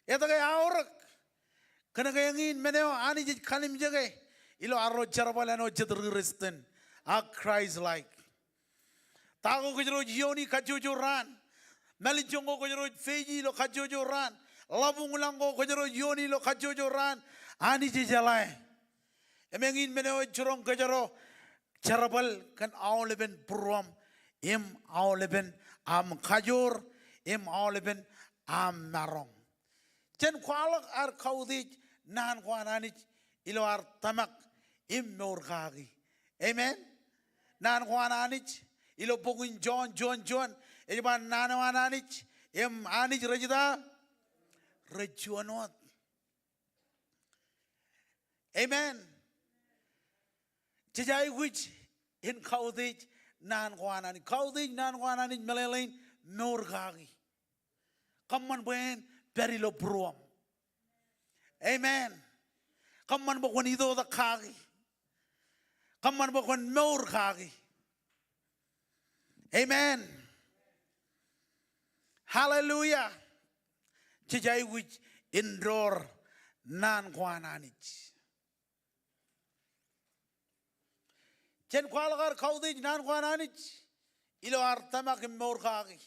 Etke aorōk? Kōnke eñin men eo Anij ej kallimjeke ilo arro jerbal āinwōt jet ri Kūrjin, ak Christ-like. Ta ko kōjro ej iioni kajjojo raan. Mālejjoñ ko kōjro ej face ilo kajjojo raan. Ḷabuñ ilañ ko kōjro ej iioni ilo kajjojo raan. Anij ej jeḷā e. Im eñin men eo ej jiroñ kōjro, jerbal kōn aolepen būruōṃ, im aolepen aṃ kajoor, im aolepen aṃ maroñ. Jen kwaḷọk ad kautiej naan ko an Anij ilo ad tōmak im mour kaki. Amen. Naan ko an Anij ilo bok in Jon, juon, juon, ej ba naan eo an Anij im Anij rej ita? Rej juon wōt. Amen. Jej aikuj in kautiej naan ko an Anij. Kautiej naan ko an Anij meḷeḷein mour kaki. Kōṃṃan bwe en pād ilo būruōṃ. Amen. Kōṃṃan bwe kwōn itoitak kaki. Kōṃṃan bwe kwōn mour kaki. Amen. Hallelujah. Jej aikuj in door naan ko an Anij. Jen kwaḷọk ad kautiej naan ko an Anij ilo ad tōmak im mour kaki.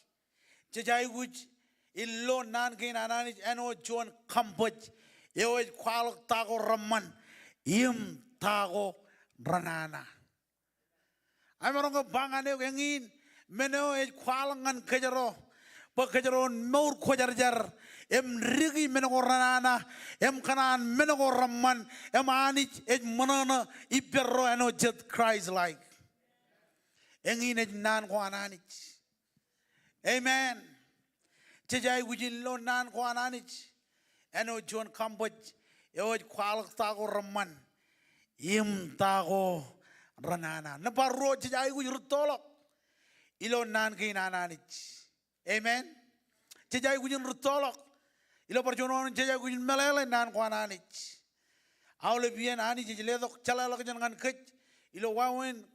Jej aikuj in lo naan kein an Anij āinwōt juon kōṃbōj eo ej kwaḷọk ta ko reṃṃan im ta ko renana. Emaroñ ke ba ñan eok eñin men eo ej kwaḷọk ñan kōjro bwe kōjro en mour kwōjarjar im diki men ko renana im kōṇaan men ko reṃṃan im Anij ej ṃōṇōṇō ippārro āinwōt jet Christ-like. Eñin ej naan ko an Anij. Amen. Jej aikuj in lo naan ko an Anij āinwōt juon kōṃbōj eo ej kwaḷọk ta ko reṃṃan im ta ko renana. Nōṃba ruo, jej aikuj rūttoḷọk ilo naan kein an Anij. Amen. Jej aikuj in rūttoḷọk ilo bar juon wāween, jej aikuj in meḷeḷe naan ko an Anij. Aolep iien Anij ej letok jeḷāḷọkjeṇ ñan kōj ilo wāween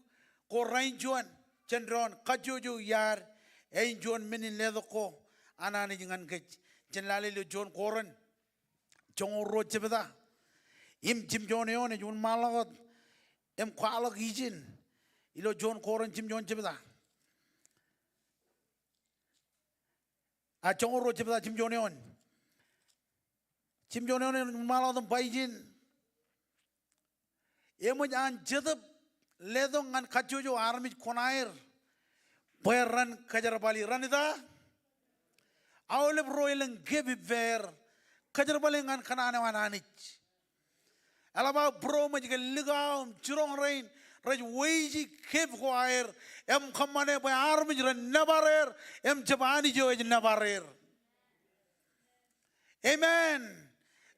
ko rainin juon, jān doon kajjojo iaad, āinjuon men in letok ko an Anij ñan kōj. Jen lale ilo juon Korint joñoul ruo jebta im jimjuon eoon. Ej wōnṃaanḷọk wōt im kwaḷọk ijin ilo juon Korint jimjuon jebta. A joñoul ruo jebta jimjuon eoon. Jimjuon eoon ej wōnṃaanḷọk wōt im ba ijin. Eṃōj an Jetōb letok ñan kajjojo armej kuṇaer bwe ren kōjerbali, ren ita? Aolep ro elōñ kep ippāer, kōjerbali ñan kōṇaan eo an Anij. Eḷap aō būroṃōj ke likao im jiroñ rein rej weiji kep ko aer im kōṃṃane bwe armej ren nōbar er im jab Anij eo ej nōbar er. Amen.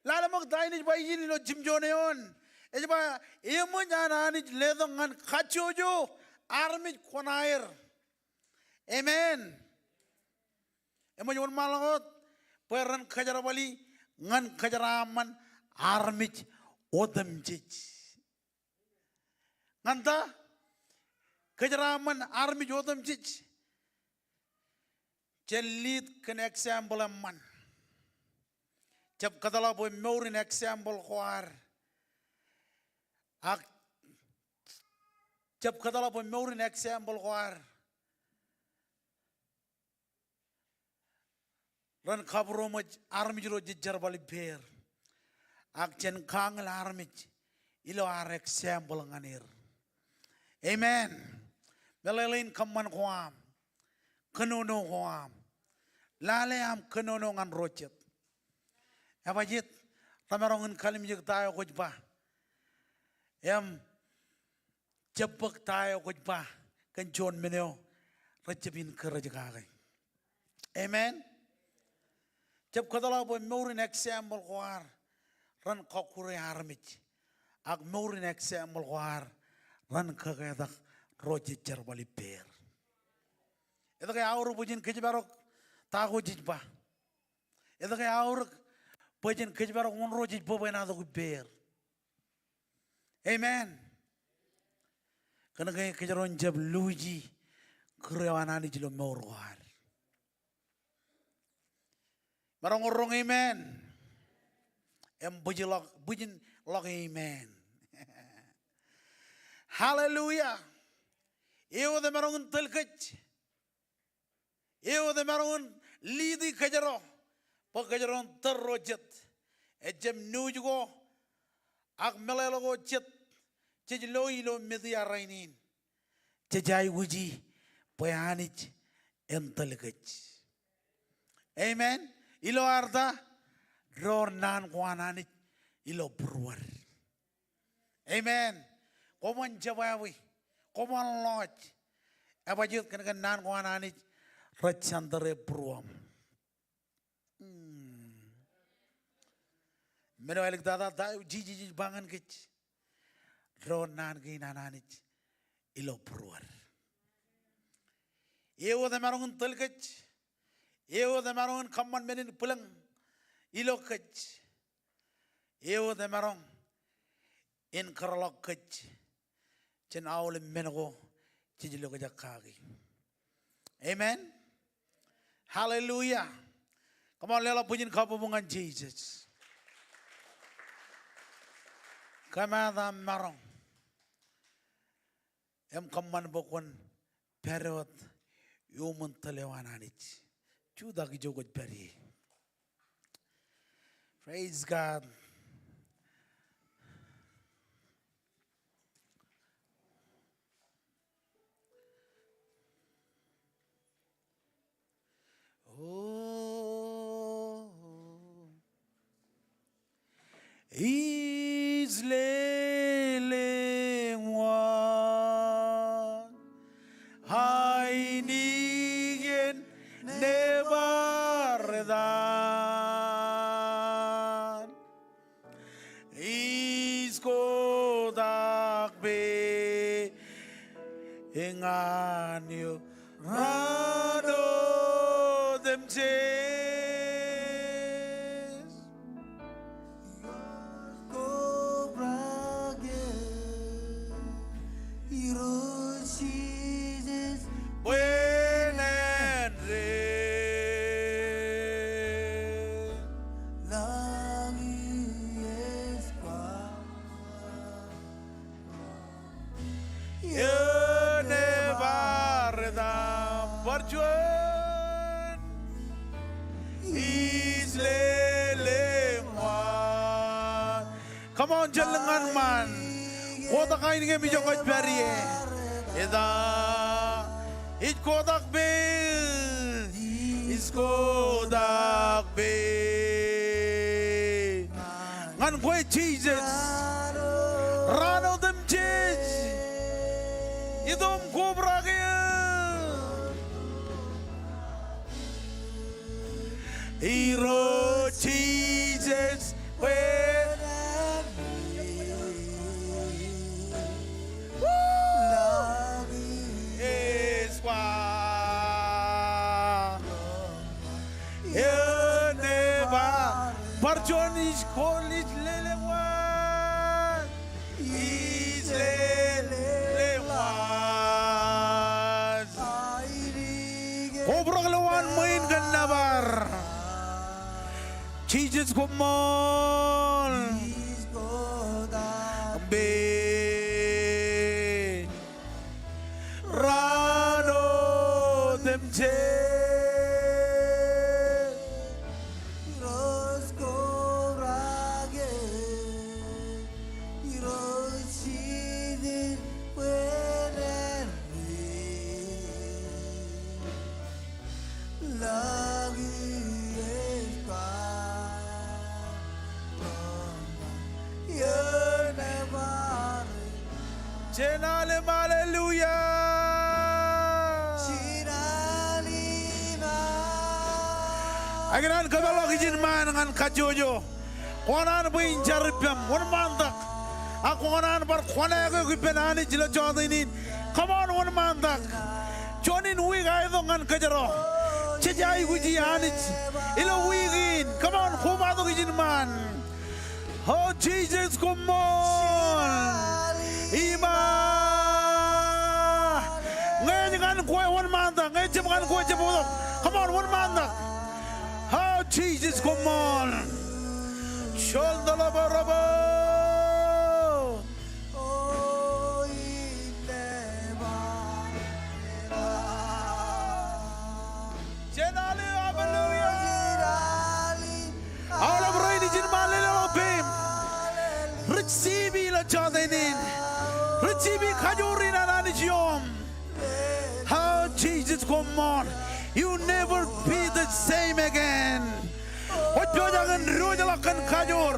Lale ṃōk ta in ej ba ijin ilo jimjuon eoon. Ej ba eṃōj an Anij letok ñan kajjojo armej kuṇaer. Amen. Eṃōj wōnṃaanḷọk wōt bwe ren kōjerbali ñan kōjeraaṃṃan armej otemjej. Ñan ta? Kōjeraaṃṃan armej otemjej. Jen lead kōn example eṃṃan. Jab kōtḷọk bwe mour in example ko ad. Ak jab kōtḷọk bwe mour in example ko ad ren kabūroṃōj armej ro jej jerbal ippāer. Ak jen kañōl armej ilo ad example ñan er. Amen. Meḷeḷein kōṃṃan ko aṃ, kōnono ko aṃ. Lale aṃ kōnono ñan ro jet. Ebajeet, remaroñ in kalimjek ta eo kwōj ba im jab bōk ta eo kwōj ba kōn juon men eo rejjab encourage kake. Amen. Jab kōtḷọk bwe mour in example ko ad ren kọkkure armej, ak mour in example ko ad ren kaketak ro jej jerbal ippāer. Etke aorōk bwe jen kōjparok ta ko jej ba? Etke aorōk bwe jen kōjparok wōn ro jej bwebwenato ippāer? Amen. Kōnke kōjro en jab luuji kūr eo an Anij ilo mour ko ad. Maroñ roñ amen. Im bwijin ḷọk, bwijin ḷọk amen. Hallelujah. Ewōt emaroñ in tōl kōj. Ewōt emaroñ in lead kōjro bwe kōjro en tōl ro jet. Ejjab news ko ak meḷeḷe ko jet jej lo ilo media rainin. Jej aikuji bwe Anij en tōl kōj. Amen. Ilo ad ta? Door naan ko an Anij ilo būruod. Amen. Kwōban jebwābwe, kwōban lọọj. Ebajeet, kōnke naan ko an Anij rej center e būruōṃ. Hmm. Men eo āliktata, ta eo Jisōs ej ba ñan kōj? Door naan kein an Anij ilo būruod. Ewōt emaroñ in tōl kōj. Ewōt emaroñ in kōṃṃan men in bwilōñ. ilo kōj, ewōr emaroñ in kōrọọl kōj jān aolep men ko jej lo kōj kaki. Amen. Hallelujah. Come on, leḷọk bwijin kabbokbok ñan Jisōs. Kōmaat aṃ maroñ im kōṃṃan bwe kwōn pād wōt iuṃwin tōl eo an Anij. Jutak ijo kwōj pād ie. Praise God. O, ij lelōñ wōt ainikien nebar etan. Ij kotak bwe ñan eok raan otemjej. Irooj Jisōs bwe en ren lañi ej kwaḷọk ioon nebar etaṃ. Bar juon. Ij lelōñ wōt. Come on, jen lōñ ñan ṃaan. Kotak ainikieṃ ijo kwōj pād ie. Eta, ij kotak bwe, ij kotak bwe ñan kwe Jisōs raan otemjej. Itok im kobrak eō. Irooj Jisōs bwe lañi ej kwaḷọk ioon nebar. Bar juon. Ij kōl, ij lelōñ wōt. Ij lelōñ wōt. Kobrak lowaan ṃwiin kōn nōbar. Jisōs koṃṃool. Bwe raan otemjej. Irooj kobrak eō. Irooj Jisōs bwe en ren lañi ej kwaḷọk ioon nebar. Jen al im hallelujah. Jen al im hallelujah. Ak ikōṇaan kōpeḷḷọk ijin ṃaan ñan kajjojo. Kwō kōṇaan bwe in jar ippem, wōnṃaantak. Ak kwō kōṇaan bar kōṇaan eok ippān Anij ilo jota in in. Come on, wōnṃaantak. Juon in wiik aetok ñan kōjro. Jej aikuji Anij ilo wiik in. Come on, kobatok ijin ṃaan. O Jisōs koṃṃool. Iṃaan. Ñe ej ñan kwe, wōnṃaantak. Ñe ejjab ñan kwe, jab bōktok. Come on, wōnṃaantak. O Jisōs koṃṃool. Joltōḷọk bōrobot. Jen al im hallelujah. Aolep rein ijin ṃaan, lelōñḷọk peiṃ. Receive ilo jota in in. Receive kajoor in an Anij iuṃ. O Jisōs koṃṃool. You never be the same again. Kwōj pojak in diwōjḷọk kōn kajoor.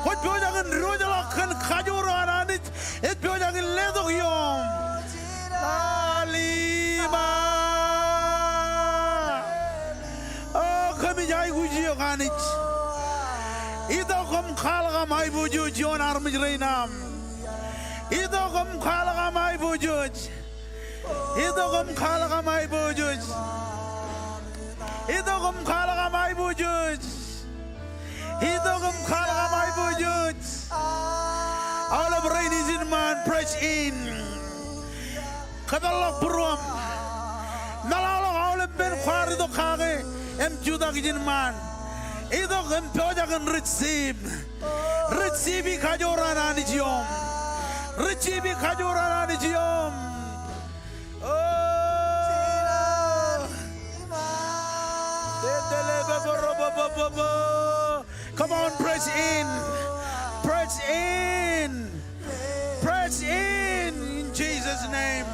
Kwōj pojak in diwōjḷọk kōn kajoor an Anij. Ej pojak in letok iuṃ. Al im hallelujah. O, kōmij aikuj eok Anij. Itok im kwaḷọk aṃ aiboojoj ioon armej rein aṃ. Itok im kwaḷọk aṃ aiboojoj. Itok im kwaḷọk aṃ aiboojoj. Itok im kwaḷọk aṃ aiboojoj. Itok im kwaḷọk aṃ aiboojoj. Aolep rein ijin ṃaan, press in. Kōpeḷḷọk būruōṃ. Meḷọkḷọk aolepān kwaar itok kake im jutak ijin ṃaan. Itok im pojak in receive. Receive e kajoor an Anij iuṃ. Receive e kajoor an Anij iuṃ. Oh. Come on, press in. Press in. Press in in Jesus' name.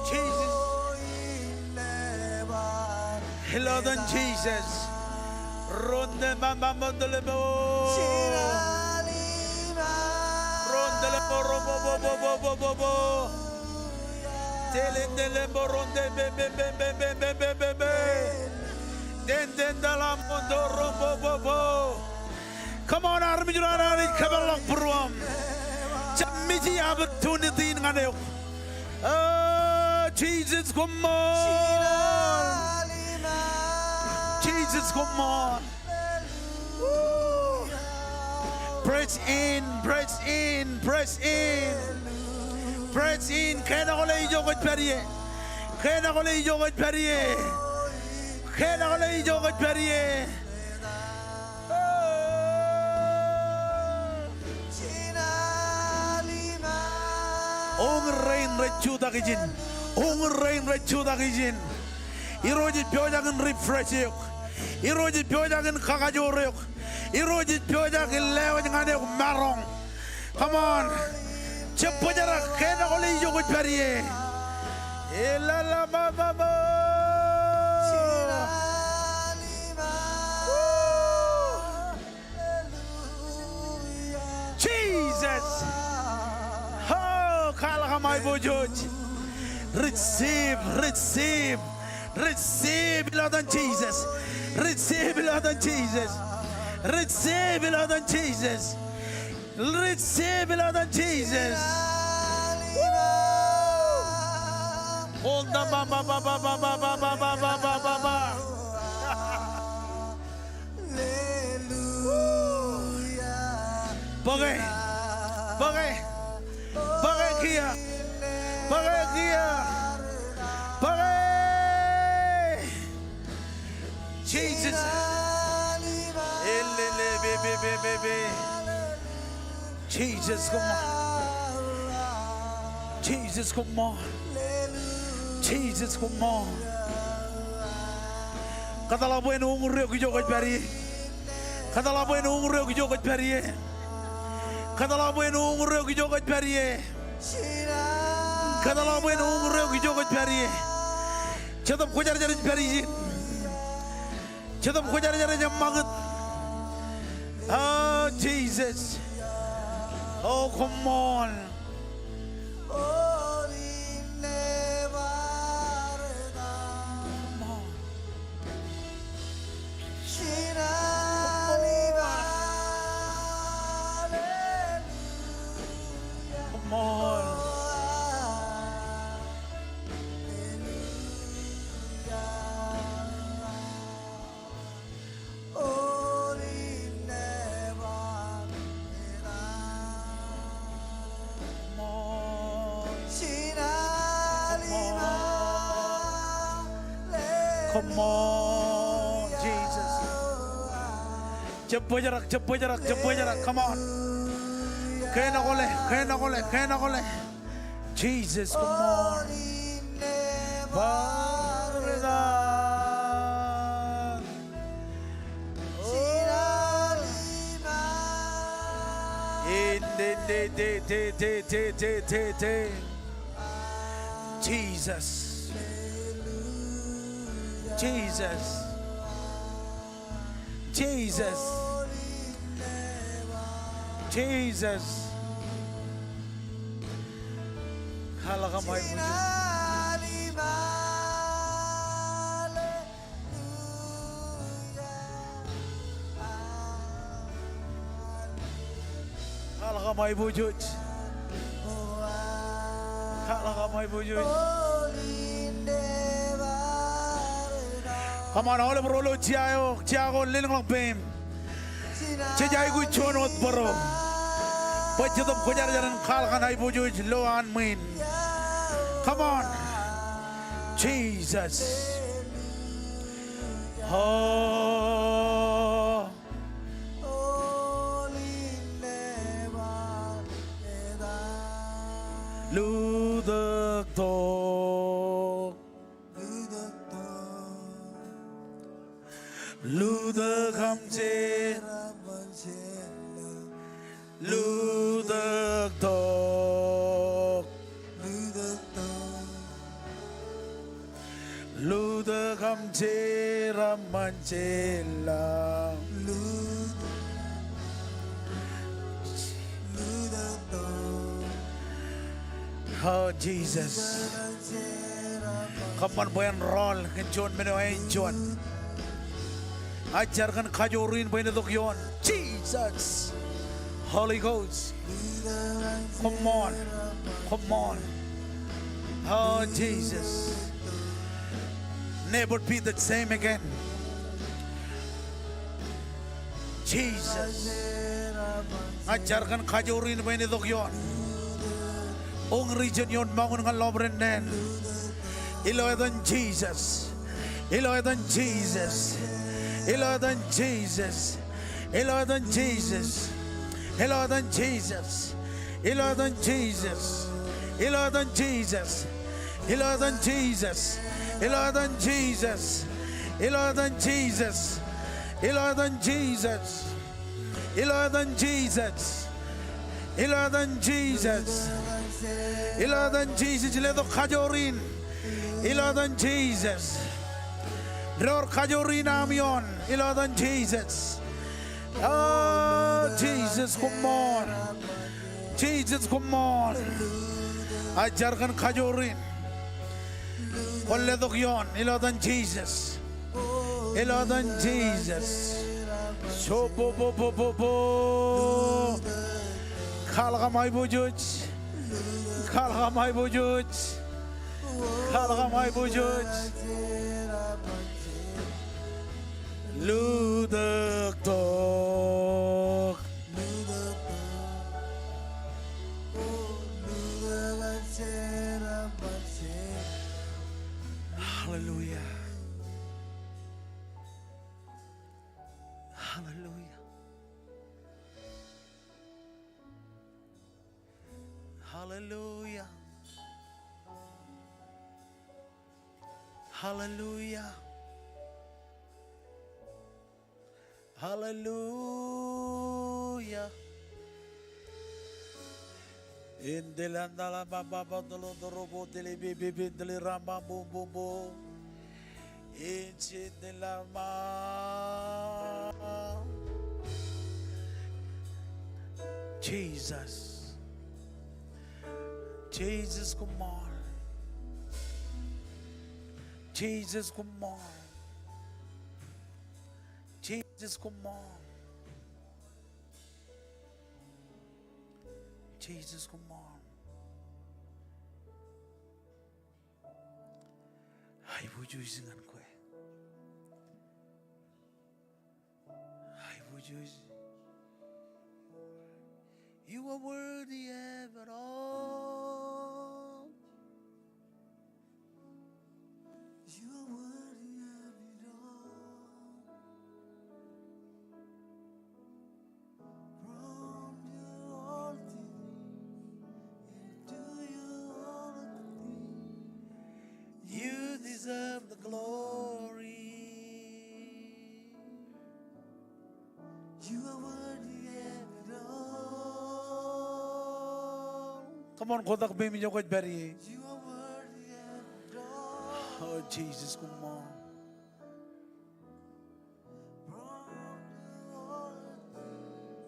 Jesus. Ilo etan Jesus. Ronde mama mondole mo. Ronde le mo ro bo bo bo bo bo bo bo. Telen telen mo ronde be be be be be be be be be. Den den dala mondo ro bo bo bo. Come on, armej ro an Anij, kōpeḷḷọk būruōṃ. Jab miji opportunity in ñan eok. Oh, Jesus, koṃṃool. Jesus, koṃṃool. Woo. Press in, press in, press in. Press in, kein eo kwōle ijo kwōj pād ie. Kein eo kwōle ijo kwōj pād ie. Kein eo kwōle ijo kwōj pād ie. Uñūr rein rej jutak ijin. Uñūr rein rej jutak ijin. Irooj ej pojak in refresh eok. Irooj ej pojak in kakajoor eok. Irooj ej pojak in lewōj ñan eok maroñ. Come on. Jab bōjrak, kein eo kwōle ijo kwōj pād ie. Ilala mama mo. Woo. Jesus. Oh, kwaḷọk aṃ aiboojoj. Receive, receive, receive ilo etan Jesus. Receive ilo etan Jesus. Receive ilo etan Jesus. Receive ilo etan Jesus. Woo! Hold on, ba, ba, ba. Bōke. Bōke. Bōke kiiō. Bōke kiiō. Bōke. Jesus. Elele be, be, be, be, be. Jesus, koṃṃool. Jesus, koṃṃool. Jesus, koṃṃool. Kōtḷọk bwe en uñūr eok ijo kwōj pād ie. Kōtḷọk bwe en uñūr eok ijo kwōj pād ie. Kōtḷọk bwe en uñūr eok ijo kwōj pād ie. Kōtḷọk bwe en uñūr eok ijo kwōj pād ie. Jetōb Kwōjarjar ej pād ijin. Jetōb Kwōjarjar ej eṃṃakūt. Oh, Jesus. Oh, koṃṃool. Koṃṃool. Koṃṃool. Koṃṃool, Jesus. Jab bōjrak, jab bōjrak, jab bōjrak. Come on. Kein eo kwōle, kein eo kwōle, kein eo kwōle. Jesus, koṃṃool. Jesus. Jesus. Jesus. Jesus. Kwaḷọk aṃ aiboojoj. Kwaḷọk aṃ aiboojoj. Kwaḷọk aṃ aiboojoj. Come on, aolep ro lo jea eo, jea ko lelōñḷọk peiṃ. Jej aikuj juon wōt bōro bwe Jetōb Kwōjarjar en kwaḷọk an aiboojoj lo an ṃwiin. Come on. Jesus. Oh. Lutōktok. Lutōk Aṃ Jeram. Lutōktok. Lutōk Aṃ Jeram ñan jeḷā. Oh, Jesus. Kōṃṃan bwe en rọọl kōn juon men eo āinjuon. Ij jar kōn kajoor in bwe en itok ioon. Jesus. Holy Ghost. Come on. Come on. Oh, Jesus. Never be the same again. Jesus. Ña ij jar kōn kajoor in bwe en itok ioon. Uñūri jān ioon moñūn ñan lọpiden neen. Ilo etan Jesus. Ilo etan Jesus. Ilo etan Jesus. Ilo etan Jesus. Ilo etan Jesus. Ilo etan Jesus. Ilo etan Jesus. Ilo etan Jesus. Ilo etan Jesus. Ilo etan Jesus. Ilo etan Jesus. Ilo etan Jesus. Ilo etan Jesus. Ilo etan Jesus. Letok kajoor in. Ilo etan Jesus. Door kajoor in aṃ ioon. Ilo etan Jesus. Oh, Jesus, koṃṃool. Jesus, koṃṃool. Ij jar kōn kajoor in. Kwōn letok ioon, ilo etan Jesus. Ilo etan Jesus. Jobobobobobo. Kwaḷọk aṃ aiboojoj. Kwaḷọk aṃ aiboojoj. Kwaḷọk aṃ aiboojoj. Lutōktok. Hallelujah. Hallelujah. Hallelujah. Hallelujah. Hallelujah. Indelan dala baba tolo toro bo tele bebe bendele ramba bum bum bo. Indelan ma. Jesus. Jesus, koṃṃool. Jesus, koṃṃool. Jesus, koṃṃool. Jesus, koṃṃool. Aiboojoj ñan kwe. Aiboojoj. You are worthy of it all. You are worthy of it all. From you all things, and to you all things. You deserve the glory. You are worthy of it all. Come on, kotak peiṃ ijo kwōj pād ie. You are worthy of it all. Oh, Jesus, koṃṃool. From you all are things,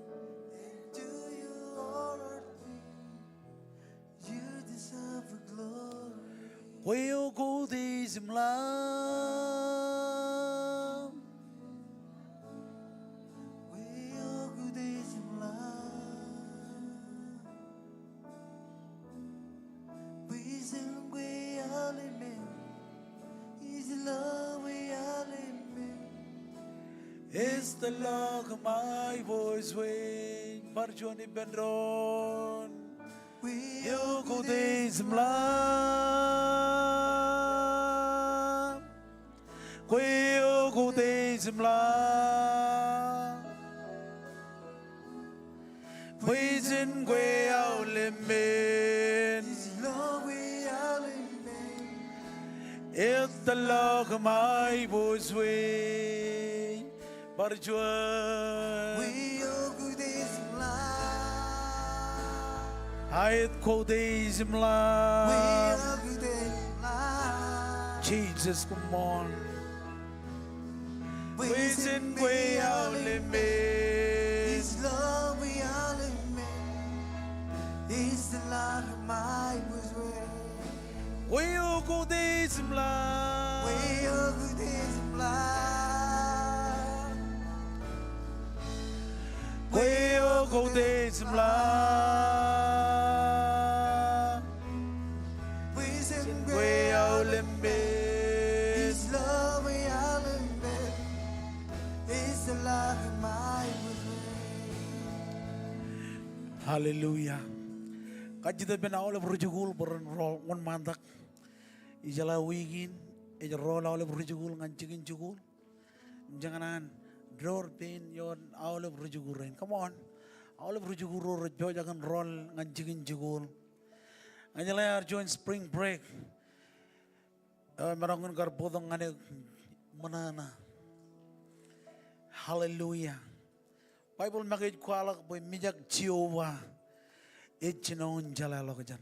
and to you all are things. You deserve the glory. Kwe eo koutiej im ḷap. Kwe eo koutiej im ḷap. Bwe ijellọkwe aolep men. Ijellọkwe aolep men. Is the Lord my voice way. Bar juon ippān doon. Kwe eo koutiej im ḷap. Kwe eo koutiej im ḷap. Bwijin kwe aolep men. Is the Lord my voice way. Bar juon. Aet koutiej im ḷap. Jesus, come on. Bwijin kwe aolep men. Kwe eo koutiej im ḷap. Kwe eo koutiej im ḷap. Bwijin kwe aolep men. Hallelujah. Kajjitōk ippān aolep ri-jikuuḷ bwe ren rool wōnṃaantak. Ijeḷā wiik in ej rool aolep ri-jikuuḷ ñan jikin jikuuḷ. Im jeñan door pein ioon aolep ri-jikuuḷ rein. Come on. Aolep ri-jikuuḷ ro rej pojak in rool ñan jikin jikuuḷ. Ña ijeḷā ear juon spring break. Emaroñ in kar bōktok ñan eok ṃōṇōṇō. Hallelujah. Baibōḷ make ej kwaḷọk bwe mijak Jeova ej jinoin jeḷāḷọkjeṇ.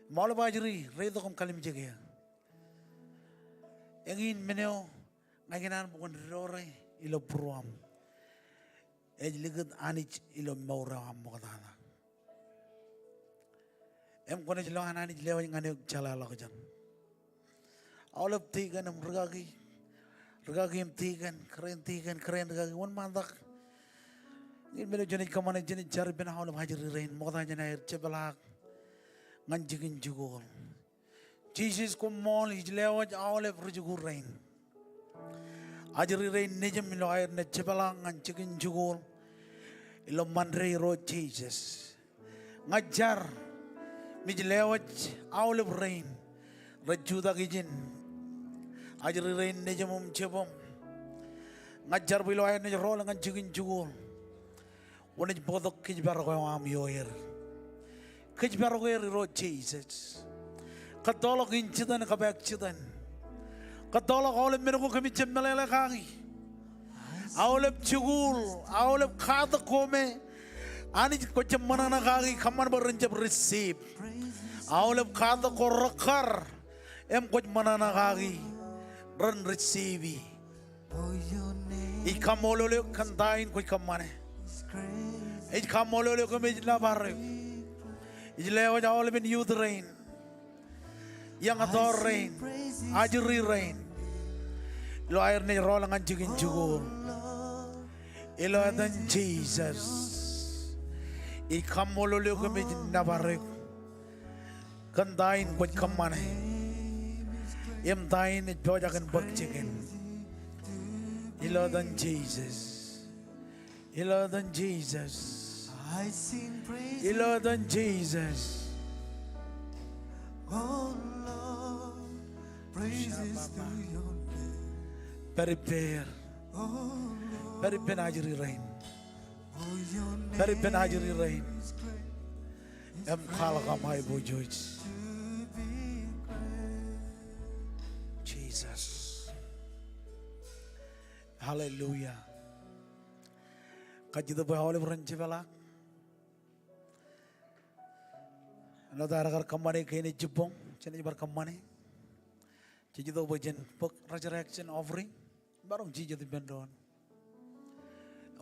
Im aolep ajri reitok im kalimjek eō. Eñin men eo ña ikōṇaan bwe kwōn dore ilo būruōṃ. Ej likūt Anij ilo mour eo aṃ ṃoktata. Im kwōnaaj lo an Anij lewōj ñan eok jeḷāḷọkjeṇ. Aolep tikōn im rūkaki, rūkaki im tikōn, kōrā in tikōn, kōrā in rūkaki, wōnṃaantak. Eñin men eo jenaaj kōṃṃane, jenaaj jar ippān aolep ajri rein ṃokta jān aer jepḷaak ñan jikin jikuuḷ. Jisōs, koṃṃool ij lewōj aolep ri-jikuuḷ rein. Ajri rein nejūṃ ilo aer naaj jepḷaak ñan jikin jikuuḷ ilo Ṃande, Irooj Jisōs. Ña ij jar im ij lewōj aolep rein rej jutak ijin. Ajri rein nejūṃ im jebōṃ. Ña ij jar bwe ilo aer naaj rool ñan jikin jikuuḷ, kwōnaaj bōktok kōjparok eo aṃ ioer. Kōjparok er, Irooj Jisōs. Kōttoḷọk injitōn kab accident. Kōttoḷọk aolep men ko kōmij jab meḷeḷe kaki. Aolep jikuuḷ, aolep katak ko me Anij kwōj jab ṃōṇōṇō kaki, kōṃṃan bwe ren jab receive. Aolep katak ko rekkar im kwōj ṃōṇōṇō kaki, ren receive. Ij kaṃṃoolol eok kōn ta in kwōj kōṃṃane. Ij kaṃṃoolol eok im ij nōbar eok. Ij lewōj aolepen youth rein, young adult rein, ajri rein, ilo aer naaj rool ñan jikin jikuuḷ. Ilo etan Jisōs, ij kaṃṃoolol eok im ij nōbar eok kōn ta in kwōj kōṃṃane im ta in ej pojak in bōk jikin. Ilo etan Jisōs. Ilo etan Jisōs. Ilo etan Jisōs. Pād ippāer. Pād ippān ajri rein. Pād ippān ajri rein. Im kwaḷọk aṃ aiboojoj. Jisōs. Hallelujah. Kajjitōk bwe aolep ren jepḷaak. Āinwōt ad kar kōṃṃane kein ej jibboñ, jenaaj bar kōṃṃane. Jej itok bwe jen bōk resurrection offering. Maroñ jijet ippān doon.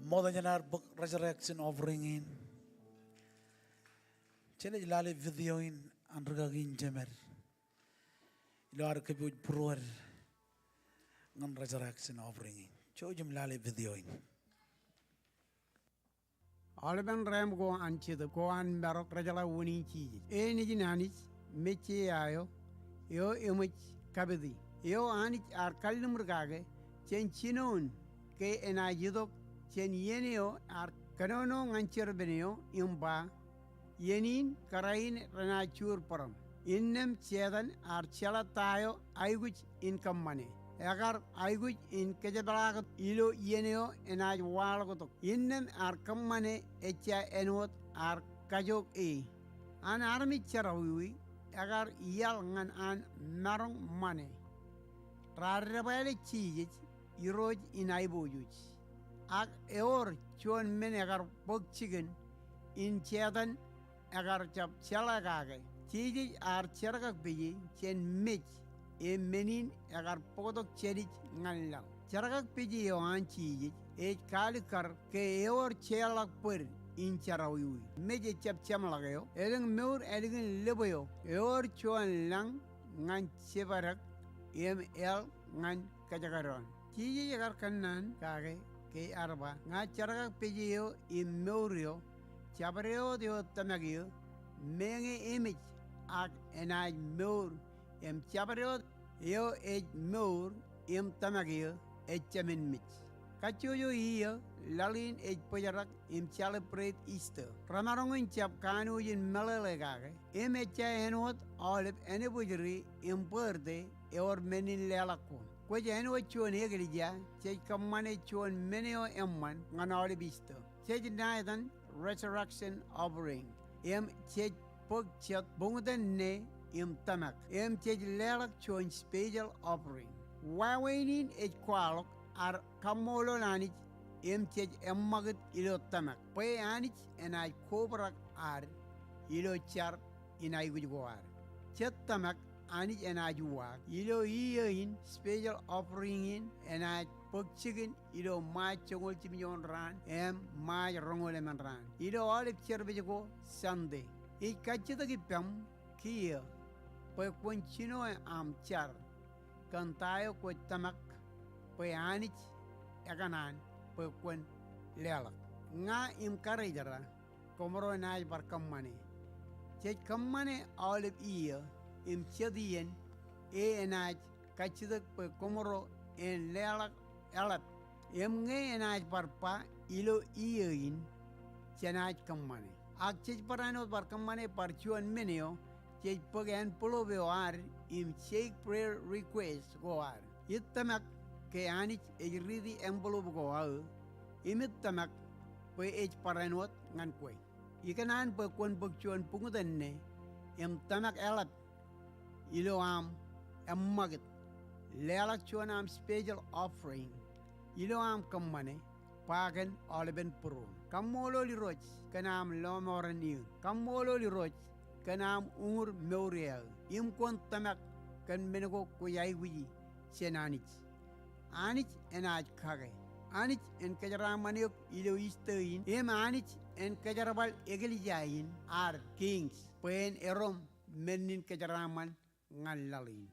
Ṃokta jān ad bōk resurrection offering in, jenaaj lale video in an rūkaki in jemed ilo ad kōpooj būruod ñan resurrection offering in. Jouj im lale video in. Aolepen rem ko an Jetōb, ko an marok rejeḷā wūnin Jisōs. Eñin Anij, Mejia eo, eo eṃōj kapiti, eo Anij ear kalliṃur kake jān jinoin ke enaaj itok jān iien eo ear kōnono ñan jerbal eo im ba, iien in kōrā in renaaj juur bōrōṃ. Innām Setan ear jeḷā ta eo aikuj in kōṃṃane. Ekar aikuj in kōjepḷaaktok ilo iien eo enaaj waḷọktok. Innām ear kōṃṃane ejja āinwōt ear kajook e. An armej jerọwiwi ekar iaḷ ñan an maroñ ṃane. Raar debwāāle Jisōs Irooj in aiboojoj. Ak ewōr juon men ekar bōk jikin in Setan ekar jab jeḷā kake. Jisōs ear jerkakpeje jān mej, im men in ekar bōktok jānij ñan laḷ. Jerkakpeje eo an Jisōs ej kaalikkar ke ewōr jeorḷọk bōd in jerọwiwi. Mej ejab jeṃḷọk eo, elōñ mour ālikin lōb eo, ewōr juon lañ ñan jepdek im eḷ ñan kōjkadoon. Jisōs ekar kōnnaan kake ke ear ba, ña jerkakpeje eo im mour eo. Jabdewōt eo tōmak eō, meñe emej ak enaaj mour, im jabdewōt eo ej mour im tōmak eō ejāmin mej. Kajjojo iiō, laḷ in ej bōjrak im celebrate Easter. Remaroñ in jab kanooj in meḷeḷe kake. Im ejja āinwōt aolep anniversary im birthday ewōr men in leḷọk ko. Kwōj āinwōt juon eklejia, jej kōṃṃane juon men eo eṃṃan ñan aolep Easter. Jej ṇa etan resurrection offering. Im jej bōk jet buñtōn ṇe im tōmak. Im jej leḷọk juon special offering. Wāween in ej kwaḷọk ad kaṃṃoolol Anij im jej eṃṃakūt ilo tōmak. Bwe Anij enaaj kobrak ad ilo jar in aikuj ko ad. Jet tōmak Anij enaaj uwaak. Ilo iiō in special offering in enaaj bōk jikin ilo Ṃaaj joñoul jimjuon raan im Ṃaaj roñoul emān raan. Ilo aolep service ko Sunday. Ij kajjitōk ippaṃ kiiō bwe kwōn jino aṃ jar kōn ta eo kwōj tōmak bwe Anij ekōṇaan bwe kwōn leḷọk. Ña im karijera koṃro enaaj bar kōṃṃane. Jej kōṃṃane aolep iiō im jet iien e enaaj kajjitōk bwe koṃro en leḷọk eḷap. Im ñe enaaj bar ba ilo iiō in, jenaaj kōṃṃane. Ak jej barāinwōt bar kōṃṃane bar juon men eo, jej bōk envelope eo ad im shake prayer request ko ad. Ij tōmak ke Anij ej riiti envelope ko aō, im ij tōmak bwe ej barāinwōt ñan kwe. Ikōṇaan bwe kwōn bōk juon buñtōn ṇe im tōmak eḷap ilo aṃ eṃṃakūt. Leḷọk juon aṃ special offering ilo aṃ kōṃṃane, ba kōn aolepen būruōṃ. Kaṃṃoolol Irooj kōn aṃ lọmọọren eō. Kaṃṃoolol Irooj kōn aṃ uñūr mour e aō. Im kwōn tōmak kōn men ko kwōj aikuji jān Anij. Anij enaaj kake. Anij en kōjeraaṃṃan eok ilo Easter in. Im Anij en kōjerbal eklejia in ad Kings bwe en erom men in kōjeraaṃṃan ñan laḷ in.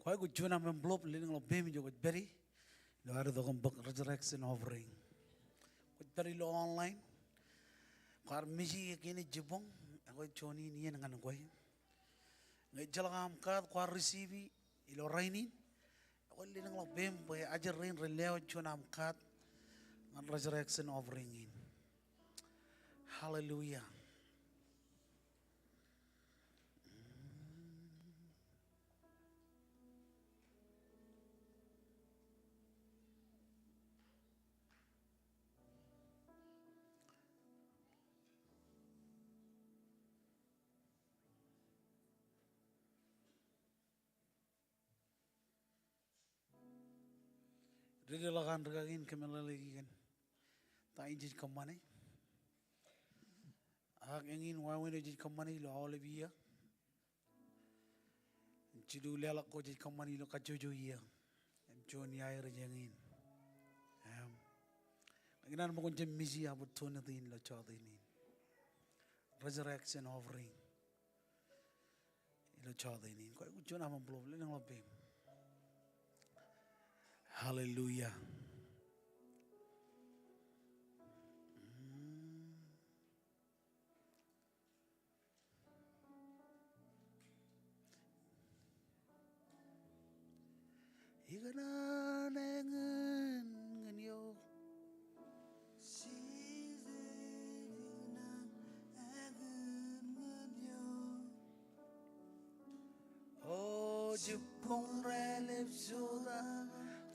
Kwōj aikuj juon aṃ envelope, lelōñḷọk peiṃ ijo kwōj pād ie ilo ad itok im bōk resurrection offering. Kwōj pād ilo online, kwaar miji e kein ej jibboñ, ekwe juon in iien ñan kwe. Ñe ejjeḷọk aṃ kaat kwaar receive e ilo rainin, ekwe lelōñḷọk peiṃ bwe ajri rein ren lewōj juon aṃ kaat ñan resurrection offering in. Hallelujah. Dedeḷọk an rikaki in kōmeḷeḷeiki kōn ta in jej kōṃṃane. Ak eñin wāween eo jej kōṃṃane ilo aolep iiō. Jilu leḷọk ko jej kōṃṃane ilo kajjojo iiō. Im juon iaer ej eñin. Im ikōṇaan bwe kwōn jab miji opportunity in ilo jota in. Resurrection offering. Ilo jota in, kwōj aikuj juon aṃ envelope, lelōñḷọk peiṃ. Hallelujah. Mm. Ikōṇaan eñin ñan eō.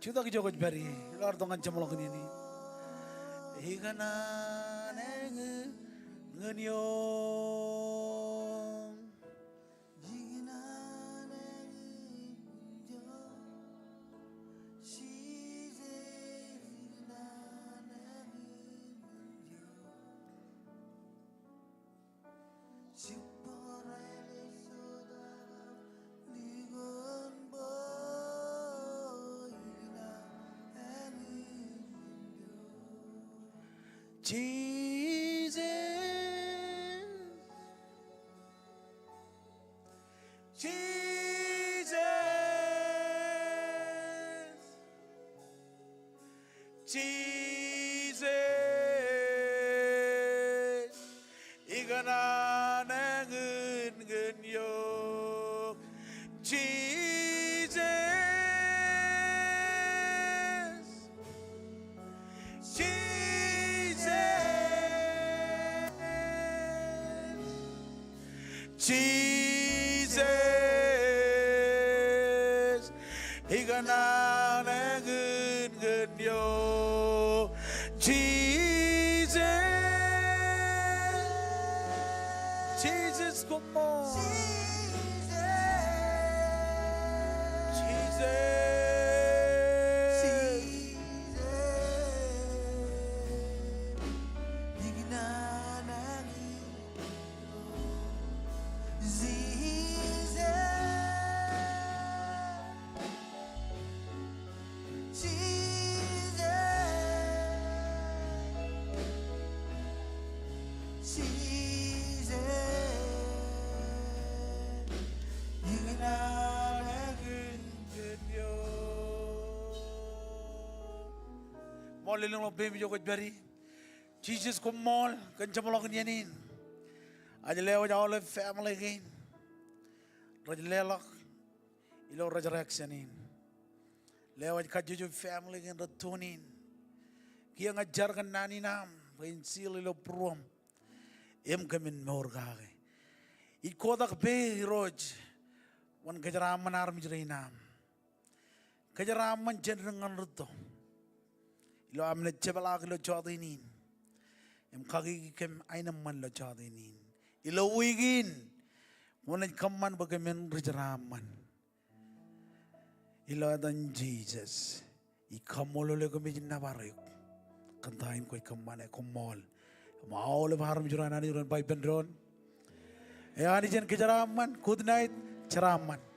Jutak ijo kwōj pād ie, ilo ad tok ñan jeṃḷọkin iien in. Ikōṇaan ñan ioon. Jesus, Jesus, Jesus, ikōṇaan ñan ioon. Jesus, Jesus, Jesus, ikōṇaan ñan ioon. Jesus, Jesus, koṃṃool. Jesus. Ṃool lelōñḷọk peiṃ ijo kwōj pād ie. Jesus, koṃṃool kōn jeṃḷọkin iien in. Ij lewōj aolep family kein rej leḷọk ilo resurrection in. Lewōj kajjojo family kein rej tune in. Kiiō ña ij jar kōn naan in aṃ bwe en seal ilo būruōṃ im kōmin mour kake. Ij kotak peiṃ Irooj, wōn kōjeraaṃṃan armej rein aṃ. Kōjeraaṃṃan jān dik ñan rūtto ilo am naaj jepḷaak ilo jọteen in im kakiki kōm aenōṃṃan ilo jọteen in. Ilo wiik in, kwōnaaj kōṃṃan bwe kōmin ri jeraaṃṃan. Ilo etan Jisōs, ij kaṃṃoolol eok im ij nōbar eok kōn ta in kwōj kōṃṃane. Koṃṃool. Im aolep armej ro an Anij ro en ba ippān doon, e Anij en kōjeraaṃṃan. Good night, jeraaṃṃan.